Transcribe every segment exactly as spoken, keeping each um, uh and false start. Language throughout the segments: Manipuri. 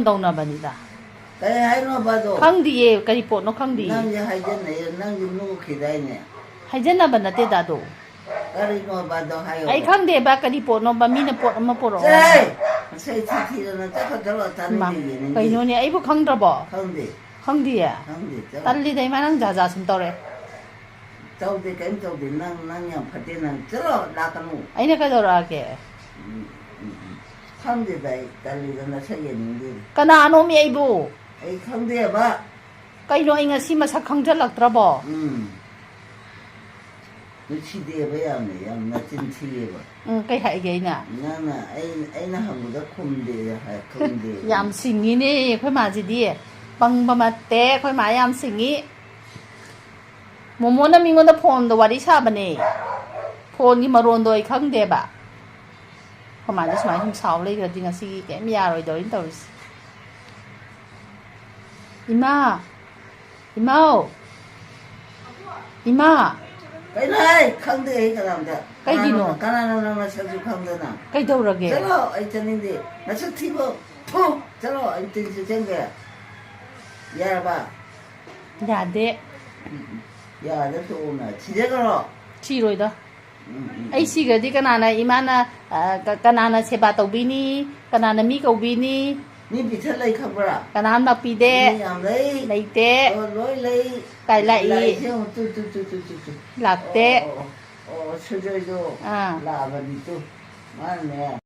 ꯇꯧꯅꯕꯅꯤꯗ꯫ ꯀꯩ ꯍꯥꯏꯅꯣꯕ ꯑꯗꯣ? ꯈꯪꯗꯤꯌꯦ, ꯀꯔꯤ ꯄꯣꯠꯅꯣ ꯈꯪꯗꯤꯌꯦ꯫ ꯅꯪꯁꯦ ꯍꯥꯏꯖꯟꯅꯩꯌꯦ, ꯅꯪꯁꯦ ꯅꯣꯛꯈꯤꯗꯥꯏꯅꯦ? ꯍꯥꯏꯖꯟꯅꯕ ꯅꯠꯇꯦꯗ ꯑꯗꯣ꯫ ꯀꯔꯤꯅꯣꯕ ꯑꯗꯣ ꯍꯥꯏꯌꯣꯕ? ꯑꯩ ꯈꯪꯗꯦꯕ, ꯀꯔꯤ ꯄꯣꯠꯅꯣꯕ, ꯃꯤꯅ ꯄꯣꯠ ꯑꯃ ꯄꯣꯔꯛꯑꯣ ꯆꯠꯂꯣꯍꯦ! ꯍꯥꯏ꯫ ꯉꯁꯥꯏ ꯊꯤ ꯊꯤꯗꯅ ꯆꯠꯈ꯭ꯔ ꯆꯠꯂꯣ, ꯏꯃꯥ, ꯇꯥꯅꯤꯡꯗꯦꯌꯦ ꯅꯪꯗꯤ꯫ ꯀꯩꯅꯣꯅꯦ, ꯑꯩꯕꯨ ꯈꯪꯗ꯭ꯔꯕꯣ? ꯈꯪꯗꯦ꯫ ꯈꯪꯗꯤꯌꯦ? ꯈꯪꯗꯦ, ꯆꯠꯂꯣ꯫ ꯇꯜꯂꯤꯗ ꯏꯃꯥ, ꯅꯪ ꯖꯥ ꯖꯥ ꯁꯨꯝ ꯇꯧꯔꯦ꯫ ꯇꯧꯗꯦ, ꯀꯔꯤꯝ ꯇꯧꯗꯦ꯫ ꯅꯪ, ꯅꯪ ꯌꯥꯝ ꯐꯠꯇꯦ, ꯅꯪ ꯆꯠꯂꯣ, ꯂꯥꯛꯀꯅꯨ꯫ ꯑꯩꯅ ꯀꯩꯗꯧꯔꯛꯑꯒꯦ? ꯎꯝ, ꯎꯝ, ꯎꯝ꯫ ꯈꯪꯗꯦꯗ ꯑꯩ, ꯇꯜꯂꯤꯗ, ꯅꯁꯛ ꯌꯦꯡꯅꯤꯡꯗꯦ꯫ ꯀꯅꯥꯅꯣꯃꯤ ꯑꯩꯕꯨ? ꯑꯩ ꯈꯪꯗꯦꯕ꯫ ꯀꯩꯅꯣ, ꯑꯩ ꯉꯁꯤ ꯃꯁꯛ ꯈꯪꯖꯜꯂꯛꯇ꯭ꯔꯕꯣ? ꯎꯝ꯫ ꯅꯨꯡꯁꯤꯗꯦꯕ ꯌꯥꯝꯅ, ꯌꯥꯝ ꯅꯆꯤꯟ ꯊꯤꯌꯦꯕ꯫ ꯎꯝ, ꯀꯩ ꯍꯥꯏꯒꯦ ꯑꯩꯅ? ꯅꯪꯅ ꯑꯩ, ꯑꯩꯅ ꯍꯪꯕꯗ ꯈꯨꯝꯗꯦ ꯍꯥꯏ, ꯈꯨꯝꯗꯦ꯫ ꯌꯥꯝ ꯁꯤꯡꯉꯤꯅꯦ ꯑꯩꯈꯣꯏ ꯃꯥꯁꯤꯗꯤ꯫ ꯄꯪꯕ ꯅꯠꯇꯦ, ꯑꯩꯈꯣꯏ ꯃꯥ ꯌꯥꯝ ꯁꯤꯡꯉꯤ꯫ ꯃꯣꯃꯣꯅ ꯃꯤꯉꯣꯟꯗ ꯐꯣꯟꯗ ꯋꯥꯔꯤ ꯁꯥꯕꯅꯦ꯫ ꯐꯣꯟꯒꯤ ꯃꯔꯣꯟꯗꯣ ꯑꯩ ꯈꯪꯗꯦꯕ꯫ ꯑꯩꯈꯣꯏ ꯃꯥꯁꯦ ꯁꯨꯃꯥꯏꯅ ꯁꯨꯝ ꯁꯥꯎ ꯂꯩꯈ꯭ꯔꯗꯤ ꯉꯁꯤꯒꯤ ꯀꯩꯝ ꯌꯥꯔꯣꯏꯗꯧꯔꯤꯅ ꯇꯧꯔꯤꯁꯦ꯫ ꯏꯃꯥ! ꯏꯃꯥꯎ! ꯏꯃꯥ! ꯀꯩꯅꯣ ꯍꯥꯏ? ꯈꯪꯗꯦ ꯑꯩ ꯀꯅꯥꯝꯇ꯫ ꯀꯩꯒꯤꯅꯣ? ꯀꯅꯥꯅꯣ, ꯀꯅꯥꯅꯣ ꯅꯪ ꯅꯁꯛꯁꯨ ꯈꯪꯗꯅ? ꯀꯩꯗꯧꯔꯒꯦ? ꯆꯠꯂꯣ, ꯑꯩ ꯆꯠꯅꯤꯡꯗꯦ꯫ ꯅꯁꯛ ꯊꯤꯕ! ꯊꯨ! ꯆꯠꯂꯣ, ꯑꯩ ꯇꯤꯟꯁꯨ ꯆꯪꯗꯦ꯫ ꯌꯥꯔꯕ? ꯌꯥꯗꯦ꯫ ꯎꯝ, ꯎꯝ꯫ ꯌꯥꯗ ꯇꯣꯛꯑꯣꯅ ꯊꯤꯖꯈ꯭ꯔꯣ꯫ ꯊꯤꯔꯣꯏꯗ꯫ ꯎꯝ, ꯎꯝ, ꯑꯩ ꯎꯝ꯫ ꯁꯤꯈ꯭ꯔꯗꯤ ꯀꯅꯥꯅ ꯏꯃꯥꯅ, ꯑ, ꯀ-, ꯀꯅꯥꯅ ꯁꯦꯕꯥ ꯇꯧꯕꯤꯅꯤ? ꯀꯅꯥꯅ ꯃꯤ ꯀꯧꯕꯤꯅꯤ? ꯃꯤ ꯄꯤꯊ ꯂꯩ ꯈꯪꯕ꯭ꯔꯥ? ꯀꯅꯥꯝ ꯂꯥꯛꯄꯤꯗꯦ꯫ ꯃꯤ ꯌꯥꯝ ꯂꯩ꯫ ꯂꯩꯇꯦ꯫ ꯑꯣ, ꯂꯣꯏ ꯂꯩ꯫ ꯀꯥꯏ ꯂꯥꯛꯏ? ꯂꯥꯛꯏꯁꯦ ꯌꯦꯡꯉꯨ, ꯇꯨ, ꯇꯨ, ꯇꯨ꯫ ꯂꯥꯛꯇꯦ꯫ ꯑꯣ, ꯑꯣ, ꯑꯣ, ꯑꯣ, ꯁꯨꯖꯣꯏꯗꯣ ꯑꯥ꯫ ꯂꯥꯛꯑꯕꯅꯤ ꯇꯨ꯫ ꯃꯥꯅꯅꯦ꯫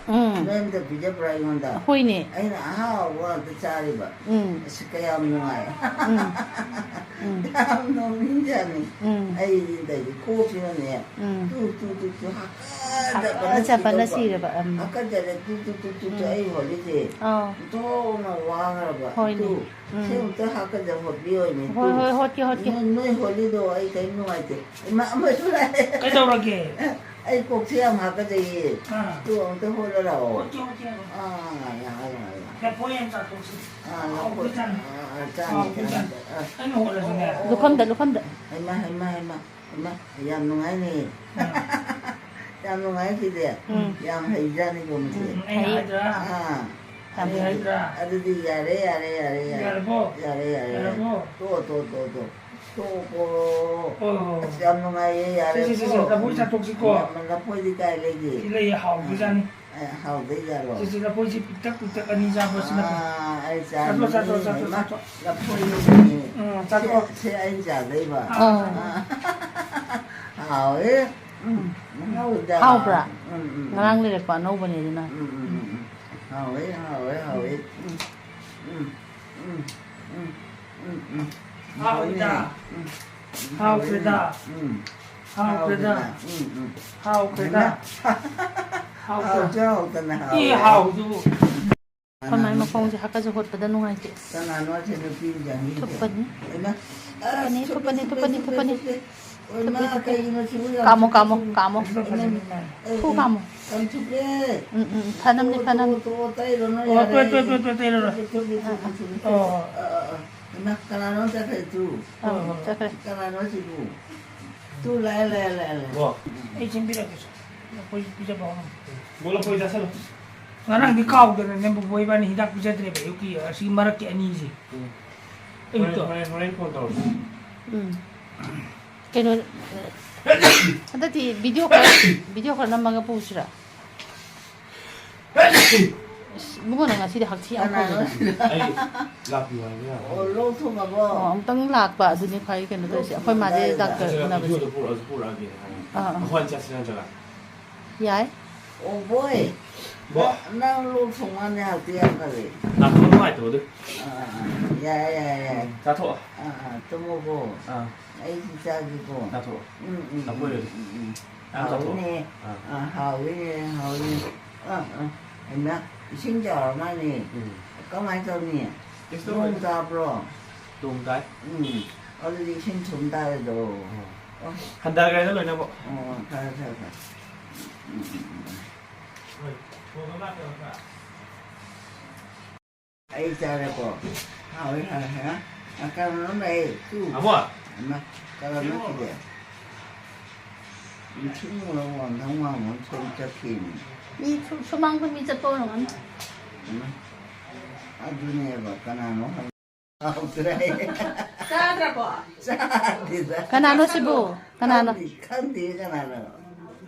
ꯎꯝ꯫ ꯅꯣꯏ ꯑꯝꯇ ꯄꯤꯖꯕ꯭ꯔꯥ ꯑꯩꯉꯣꯟꯗ? ꯍꯣꯏꯅꯦ꯫ ꯑꯩꯅ ꯑꯍꯥꯎꯕ ꯉꯥꯛꯇ ꯆꯥꯔꯤꯕ꯫ ꯎꯝ꯫ ꯑꯁ, ꯀꯌꯥꯝ ꯅꯨꯡꯉꯥꯏ꯫ ꯎꯝ꯫ ꯎꯝ꯫ ꯌꯥꯝ ꯅꯣꯛꯅꯤꯡꯖꯥꯠꯅꯤ꯫ ꯎꯝ꯫ ꯑꯩꯗꯤ ꯇꯧꯔꯤꯁꯦ ꯀꯣꯛꯁꯤꯅꯅꯦ꯫ ꯎꯝ꯫ ꯇꯨ, ꯇꯨ, ꯇꯨ, ꯇꯨ, ꯍꯥꯀꯠꯖꯕꯅ ꯍꯥꯀꯠꯖꯕꯅ ꯁꯤꯗꯧꯕ꯫ ꯁꯤꯔꯕ, ꯎꯝ꯫ ꯍꯥꯀꯠꯖꯔꯦ, ꯇꯨ, ꯇꯨ, ꯇꯨ, ꯇꯨ, ꯇꯨ, ꯎꯝ꯫ ꯑꯩ ꯍꯣꯂꯤꯁꯦ꯫ ꯑꯥꯎ꯫ ꯑꯣꯟꯊꯣꯛꯅ ꯋꯥꯈ꯭ꯔꯕ꯫ ꯍꯣꯏꯅꯦ꯫ ꯇꯨ, ꯎꯝ꯫ ꯁꯤ ꯑꯃꯨꯛꯇ ꯍꯥꯀꯠꯖ ꯍꯣꯠꯄꯤꯌꯣꯅꯦ, ꯍꯣꯏ, ꯇꯨ꯫ ꯍꯣꯏ, ꯍꯣꯠꯀꯦ, ꯍꯣꯠꯀꯦ꯫ ꯅꯣꯏ, ꯅꯣꯏ ꯍꯣꯂꯤꯗꯣ ꯑꯩ ꯀꯔꯤꯝ ꯅꯨꯡꯉꯥꯏꯇꯦ꯫ ꯏꯃꯥ, ꯑꯃꯁꯨ ꯂꯥꯛꯑꯦ꯫ ꯀꯩꯗꯧꯔꯒꯦ? ꯑꯩ ꯀꯣꯛꯁꯦ ꯌꯥꯝ ꯍꯥꯀꯠꯖꯩꯌꯦ꯫ ꯑꯥ꯫ ꯇꯨ ꯑꯝꯇ ꯍꯣꯠꯂ ꯂꯥꯛꯑꯣ꯫ ꯍꯣꯠꯀꯦ, ꯍꯣꯠꯀꯦ꯫ ꯑꯥ, ꯌꯥꯔꯦ, ꯌꯥꯔꯦ, ꯌꯥꯔꯦ꯫ ꯂꯐꯣꯏ ꯌꯥꯝ ꯆꯥꯊꯣꯛꯁꯤ꯫ ꯑꯥ, ꯂꯐꯣꯏ꯫ ꯍꯥꯎꯕꯖꯥꯠꯅꯤ꯫ ꯑꯥ, ꯑꯥ, ꯆꯥꯅꯤ, ꯍꯥꯎꯕꯖꯥꯠꯅꯤ꯫ ꯆꯥꯅꯤ꯫ ꯑꯥ꯫ ꯑꯩꯅ ꯍꯣꯠꯂꯁꯨꯅꯦ꯫ ꯂꯨꯈꯝꯗ, ꯂꯨꯈꯝꯗ꯫ ꯍꯩꯃꯥ, ꯍꯩꯃꯥ, ꯍꯩꯃꯥ, ꯍꯩꯃꯥ, ꯌꯥꯝ ꯅꯨꯡꯉꯥꯏꯅꯦ꯫ ꯑꯥ꯫ ꯌꯥꯝ ꯅꯨꯡꯉꯥꯏ ꯁꯤꯗꯤ꯫ ꯎꯝ꯫ ꯌꯥꯝ ꯍꯩꯖꯥꯠꯅꯤꯀꯣ ꯃꯁꯤ꯫ ꯎꯝ, ꯑꯩꯅ ꯍꯩ꯫ ꯍꯥꯏꯗ꯭ꯔꯥ? ꯑꯥ꯫ ꯌꯥꯝ ꯌꯥꯔꯗ꯭ꯔꯥ? ꯑꯗꯨꯗꯤ ꯌꯥꯔꯦ, ꯌꯥꯔꯦ, ꯌꯥꯔꯦ, ꯌꯥꯔꯦ꯫ ꯌꯥꯔꯕꯣ? ꯌꯥꯔꯦ, ꯌꯥꯔꯦ, ꯌꯥꯔꯦ꯫ ꯌꯥꯔꯕꯣ? ꯇꯣꯛꯑꯣ, ꯇꯣꯛꯑꯣ, ꯇꯣꯛꯑꯣ, ꯇꯣꯛꯑꯣ꯫ ꯍꯣꯏ, ꯍꯣꯏ, ꯍꯣꯏ꯫ ꯑꯁ, ꯌꯥꯝ ꯅꯨꯡꯉꯥꯏꯌꯦ, ꯁꯦ, ꯁꯦ, ꯁꯦ, ꯁꯦ, ꯌꯥꯔꯦꯀꯣ꯫ ꯂꯐꯣꯏ ꯆꯥꯊꯣꯛꯁꯤꯀꯣ꯫ ꯂꯐꯣꯏꯗꯤ ꯀꯥꯏ ꯂꯩꯒꯦ? ꯁꯤ ꯂꯩꯌꯦ, ꯍꯥꯎꯕꯖꯥꯠꯅꯤ꯫ ꯑꯦ, ꯍꯥꯎꯗꯣꯏ ꯖꯥꯠꯂꯣ? ꯁꯦ, ꯁꯦ, ꯂꯐꯣꯏꯁꯤ ꯄꯤꯛꯇꯛ ꯄꯤꯛꯇꯛ ꯑꯅꯤ ꯆꯥꯕꯁꯤꯅ ꯐꯩ꯫ ꯑꯥ, ꯑꯩ ꯆꯥꯅꯤꯡꯉꯤ꯫ ꯆꯥꯊꯣꯛ, ꯆꯥꯊꯣꯛ, ꯆꯥꯊꯣꯛ, ꯏꯃꯥ, ꯆꯥꯊꯣꯛ꯫ ꯂꯐꯣꯏꯅꯤꯅꯦ꯫ ꯎꯝ, ꯆꯥꯊꯣꯛ꯫ ꯁꯦ, ꯁꯦ ꯑꯩ ꯆꯥꯗꯣꯏꯕ꯫ ꯑꯥ꯫ ꯑꯥ꯫ ꯍꯥꯎꯋꯦ꯫ ꯎꯝ, ꯍꯥꯎꯋꯤꯗ꯫ ꯍꯥꯎꯕ꯭ꯔꯥ? ꯎꯝ, ꯎꯝ, ꯎꯝ꯫ ꯉꯔꯥꯡ ꯂꯩꯔꯛꯄ ꯑꯅꯧꯕꯅꯦ ꯑꯗꯨꯅ꯫ ꯎꯝ, ꯎꯝ, ꯎꯝ, ꯎꯝ꯫ ꯍꯥꯎꯋꯦ, ꯍꯥꯎꯋꯦ, ꯍꯥꯎꯋꯦ꯫ ꯎꯝ, ꯎꯝ, ꯎꯝ, ꯎꯝ, ꯎꯝ, ꯎꯝ꯫ ꯍꯥꯎꯋꯤꯗ꯫ ꯎꯝ꯫ ꯍꯥꯎꯈ꯭ꯔꯦꯗ꯫ ꯎꯝ꯫ ꯍꯥꯎꯈ꯭ꯔꯦꯗ꯫ ꯎꯝ, ꯎꯝ꯫ ꯍꯥꯎꯈ꯭ꯔꯦꯗ꯫ ꯍꯥꯎꯈ꯭ꯔꯦ꯫ ꯍꯥꯎꯁꯨ ꯍꯥꯎꯇꯅ ꯍꯥꯎꯋꯦ꯫ ꯏ, ꯍꯥꯎꯁꯨ꯫ ꯑꯩꯈꯣꯏ ꯃꯥꯏ ꯃꯈꯣꯡꯁꯦ ꯍꯥꯀꯠꯖ ꯍꯣꯠꯄꯗ ꯅꯨꯡꯉꯥꯏꯇꯦ꯫ ꯀꯅꯥꯅꯣ ꯑꯁꯤ ꯅꯨꯄꯤ ꯃꯆꯥꯅꯤꯁꯦ? ꯊꯨꯞꯄꯅꯤ꯫ ꯍꯩꯃꯥ꯫ ꯊꯨꯞꯄꯅꯤ, ꯑꯁ, ꯊꯨꯞꯄ, ꯊꯨꯞꯄꯅꯤ, ꯊꯨꯞꯄ, ꯊꯨꯞꯄꯅꯤ, ꯊꯨꯞꯄ, ꯊꯨꯞꯄꯅꯤ꯫ ꯊꯨꯞꯄ, ꯊꯨꯞꯄ꯫ ꯍꯩꯃꯥ, ꯊꯨꯞꯄꯦ, ꯊꯨꯞꯄꯦ꯫ ꯀꯩꯒꯤꯅꯣ ꯁꯤꯕꯨ ꯌꯥꯝ ꯀꯥꯝꯃꯣ, ꯊꯨꯞꯄꯤꯁꯤꯕꯨ? ꯀꯥꯝꯃꯣ, ꯀꯥꯝꯃꯣ꯫ ꯍꯩꯃꯥ, ꯐꯨ ꯀꯥꯝꯃꯣ꯫ ꯌꯥꯝ ꯊꯨꯞꯄꯦ꯫ ꯎꯝ, ꯎꯝ, ꯐꯅꯝꯅꯤ, ꯇꯣꯛꯑꯣ, ꯐꯅꯝꯅꯤ꯫ ꯇꯣꯛꯑꯣ, ꯇꯣꯛꯑꯣ, ꯇꯩꯔꯨꯅꯨ, ꯑꯣ, ꯌꯥꯔꯦ꯫ ꯇꯣꯛꯑꯣ, ꯇꯣꯛꯑꯣ, ꯇꯣꯛꯑꯣ, ꯇꯣꯛꯑꯣ, ꯇꯩꯔꯨꯅꯨ꯫ ꯊꯨꯞꯄꯦ, ꯊꯨꯞꯄꯦ, ꯊꯨꯞꯄꯦ, ꯊꯨꯞꯄꯦ꯫ ꯑꯣ, ꯑꯣ꯫ ꯑꯥ, ꯑꯥ, ꯑꯥ꯫ ꯍꯩꯃꯥ, ꯀꯅꯥꯅꯣ ꯆꯠꯈ꯭ꯔꯦ ꯇꯨ? ꯍꯣꯏ, ꯍꯣꯏ, ꯆꯠꯈ꯭ꯔꯦ꯫ ꯀꯅꯥꯅꯣ ꯁꯤꯕꯨ? ꯇꯨ, ꯂꯥꯛꯑꯦ, ꯂꯥꯛꯑꯦ, ꯂꯥꯛꯑꯦ, ꯂꯥꯛꯑꯦ꯫ ꯋꯥ꯫ ꯑꯩ ꯁꯦꯝꯕꯤꯔꯛꯀꯦ꯫ ꯂꯐꯣꯏ ꯄꯤꯖꯕ ꯍꯧꯔꯝꯃꯣ꯫ ꯕꯣ, ꯂꯐꯣꯏ ꯆꯥꯁꯜꯂꯨ꯫ ꯉꯔꯥꯡꯗꯤ ꯀꯥꯎꯗꯅꯅꯦ ꯕꯣꯕꯣ ꯏꯕꯥꯅꯤ ꯍꯤꯗꯥꯛ ꯄꯤꯖꯗ꯭ꯔꯦꯕ ꯑꯌꯨꯛꯀꯤ, ꯑꯁꯤ ꯃꯔꯛꯀꯤ ꯑꯅꯤꯁꯦ꯫ ꯎꯝ꯫ ꯑꯌꯨꯛꯇꯣ꯫ ꯍꯣꯔꯦꯟ, ꯍꯣꯔꯦꯟ, ꯍꯣꯔꯦꯟ ꯐꯣꯟ ꯇꯧꯔꯁꯤ꯫ ꯎꯝ꯫ ꯀꯩꯅꯣ, ꯍꯟꯗꯛꯇꯤ ꯚꯤꯗꯤꯑꯣ ꯈꯔ, ꯚꯤꯗꯤꯑꯣ ꯈꯔ ꯅꯝꯃꯒ ꯄꯨꯁꯤꯔꯥ? ꯑꯁ, ꯏꯕꯨꯡꯉꯣ, ꯅꯪ ꯉꯁꯤꯗꯤ ꯍꯛꯊꯤ ꯌꯥꯝ ꯈꯣꯜꯂꯤꯗ꯫ ꯀꯅꯥꯅꯣ? ꯑꯩ ꯂꯥꯛꯄꯤꯌꯨ ꯍꯥꯏꯕ ꯌꯥꯕ꯭ꯔꯣ? ꯑꯣ, ꯂꯣꯛ ꯊꯨꯡꯉꯕꯣ? ꯑꯣ, ꯑꯃꯨꯛꯇꯪ ꯂꯥꯛꯄ ꯑꯗꯨꯅꯤ ꯈ꯭ꯋꯥꯏ ꯀꯩꯅꯣ ꯇꯧꯔꯤꯁꯦ꯫ ꯑꯩꯈꯣꯏ ꯃꯥꯁꯦ ꯗꯥꯛꯇꯔ ꯅꯠꯇ꯭ꯔꯒ ꯎꯅꯕꯁꯦ꯫ ꯚꯤꯗꯤꯑꯣꯗꯣ ꯄꯨꯔꯛꯑꯁꯨ ꯄꯨꯔꯛꯑꯒꯦ ꯍꯥꯏ꯫ ꯑꯥ, ꯑꯥ꯫ ꯑꯩꯈꯣꯏ ꯆꯠꯁꯤꯔ ꯅꯠꯇ꯭ꯔꯒ? ꯌꯥꯏ꯫ ꯑꯣ, ꯕꯣꯏ꯫ ꯕꯣ꯫ ꯅꯪ, ꯅꯪ ꯂꯣꯛ ꯊꯨꯡꯉꯅꯤ ꯍꯥꯏꯕꯗꯤ ꯌꯥꯝ ꯐꯔꯦ꯫ ꯅꯥꯇꯣꯟ ꯅꯨꯡꯉꯥꯏꯇꯕ ꯑꯗꯨ꯫ ꯑꯥ, ꯑꯥ, ꯑꯥ꯫ ꯌꯥꯏ, ꯌꯥꯏ, ꯌꯥꯏ꯫ ꯎꯝ, ꯆꯥꯊꯣꯛꯑꯣ꯫ ꯑꯥ, ꯑꯥ, ꯇꯨꯝꯃꯣꯀꯣ꯫ ꯑꯥ꯫ ꯑꯩꯁꯨ ꯆꯥꯒꯦꯀꯣ꯫ ꯆꯥꯊꯣꯛꯑꯣ꯫ ꯎꯝ, ꯎꯝ, ꯆꯥꯊꯣꯛꯑꯣ꯫ ꯎꯝ, ꯎꯝ, ꯎꯝ꯫ ꯌꯥꯝ ꯆꯥꯊꯣꯛꯑꯣ꯫ ꯍꯥꯎꯋꯤꯅꯦ꯫ ꯑꯥ꯫ ꯑꯥ, ꯍꯥꯎꯋꯤꯅꯦ, ꯍꯥꯎꯋꯤꯅꯦ꯫ ꯑꯥ, ꯑꯥ꯫ ꯍꯩꯃꯥ, ꯏꯁꯤꯡ ꯆꯥꯎꯔ ꯃꯥꯜꯂꯦ꯫ ꯎꯝ꯫ ꯀꯃꯥꯏꯅ ꯇꯧꯅꯤ? ꯀꯩꯁꯨ ꯇꯧꯔꯣꯏꯗ꯫ ꯅꯣꯡ ꯇꯥꯕ꯭ꯔꯣ? ꯅꯣꯡ ꯇꯥꯏ꯫ ꯎꯝ꯫ ꯑꯗꯨꯗꯤ ꯏꯁꯤꯡ ꯊꯨꯝ ꯇꯥꯔꯦꯗꯣ꯫ ꯑꯣ꯫ ꯑꯣ꯫ ꯍꯟꯊꯈ꯭ꯔꯦꯗ ꯂꯣꯏꯅꯃꯛ꯫ ꯑꯣ, ꯐꯔꯦ, ꯐꯔꯦ, ꯐꯔꯦ꯫ ꯎꯝ, ꯎꯝ, ꯎꯝ, ꯎꯝ꯫ ꯑꯩ ꯆꯥꯔꯦꯀꯣ꯫ ꯍꯥꯎꯋꯦ, ꯍꯥꯎꯋꯦ, ꯍꯥꯎꯋꯦ꯫ ꯑ, ꯀꯅꯥꯅꯣ ꯂꯥꯛꯑꯦ? ꯇꯨ꯫ ꯑꯃꯣ꯫ ꯑꯃ, ꯀꯅꯥꯅꯣ ꯁꯤꯕꯣ? ꯁꯤꯗꯤ? ꯅꯤꯡꯊꯤ ꯅꯨꯡꯉꯣꯟ ꯋꯥꯡꯗꯪ ꯋꯥꯡꯕ ꯑꯃ ꯊꯣꯛꯑ ꯆꯠꯈꯤꯅꯦ꯫ ꯃꯤ ꯁꯨ-, ꯁꯨꯃꯥꯡꯗ ꯃꯤ ꯆꯠꯄ ꯑꯣꯏꯔꯝꯒꯅꯤ꯫ ꯎꯝ꯫ ꯑꯗꯨꯅꯦꯕ, ꯀꯅꯥꯅꯣ ꯍꯪ-, ꯍꯥꯎꯇ꯭ꯔꯦ꯫ ꯆꯥꯗ꯭ꯔꯕꯣ? ꯆꯥꯗꯦꯗ꯫ ꯀꯅꯥꯅꯣ ꯁꯤꯕꯨ? ꯀꯅꯥꯅꯣ? ꯈꯪꯗꯦ, ꯈꯪꯗꯦ ꯀꯅꯥꯅꯣ꯫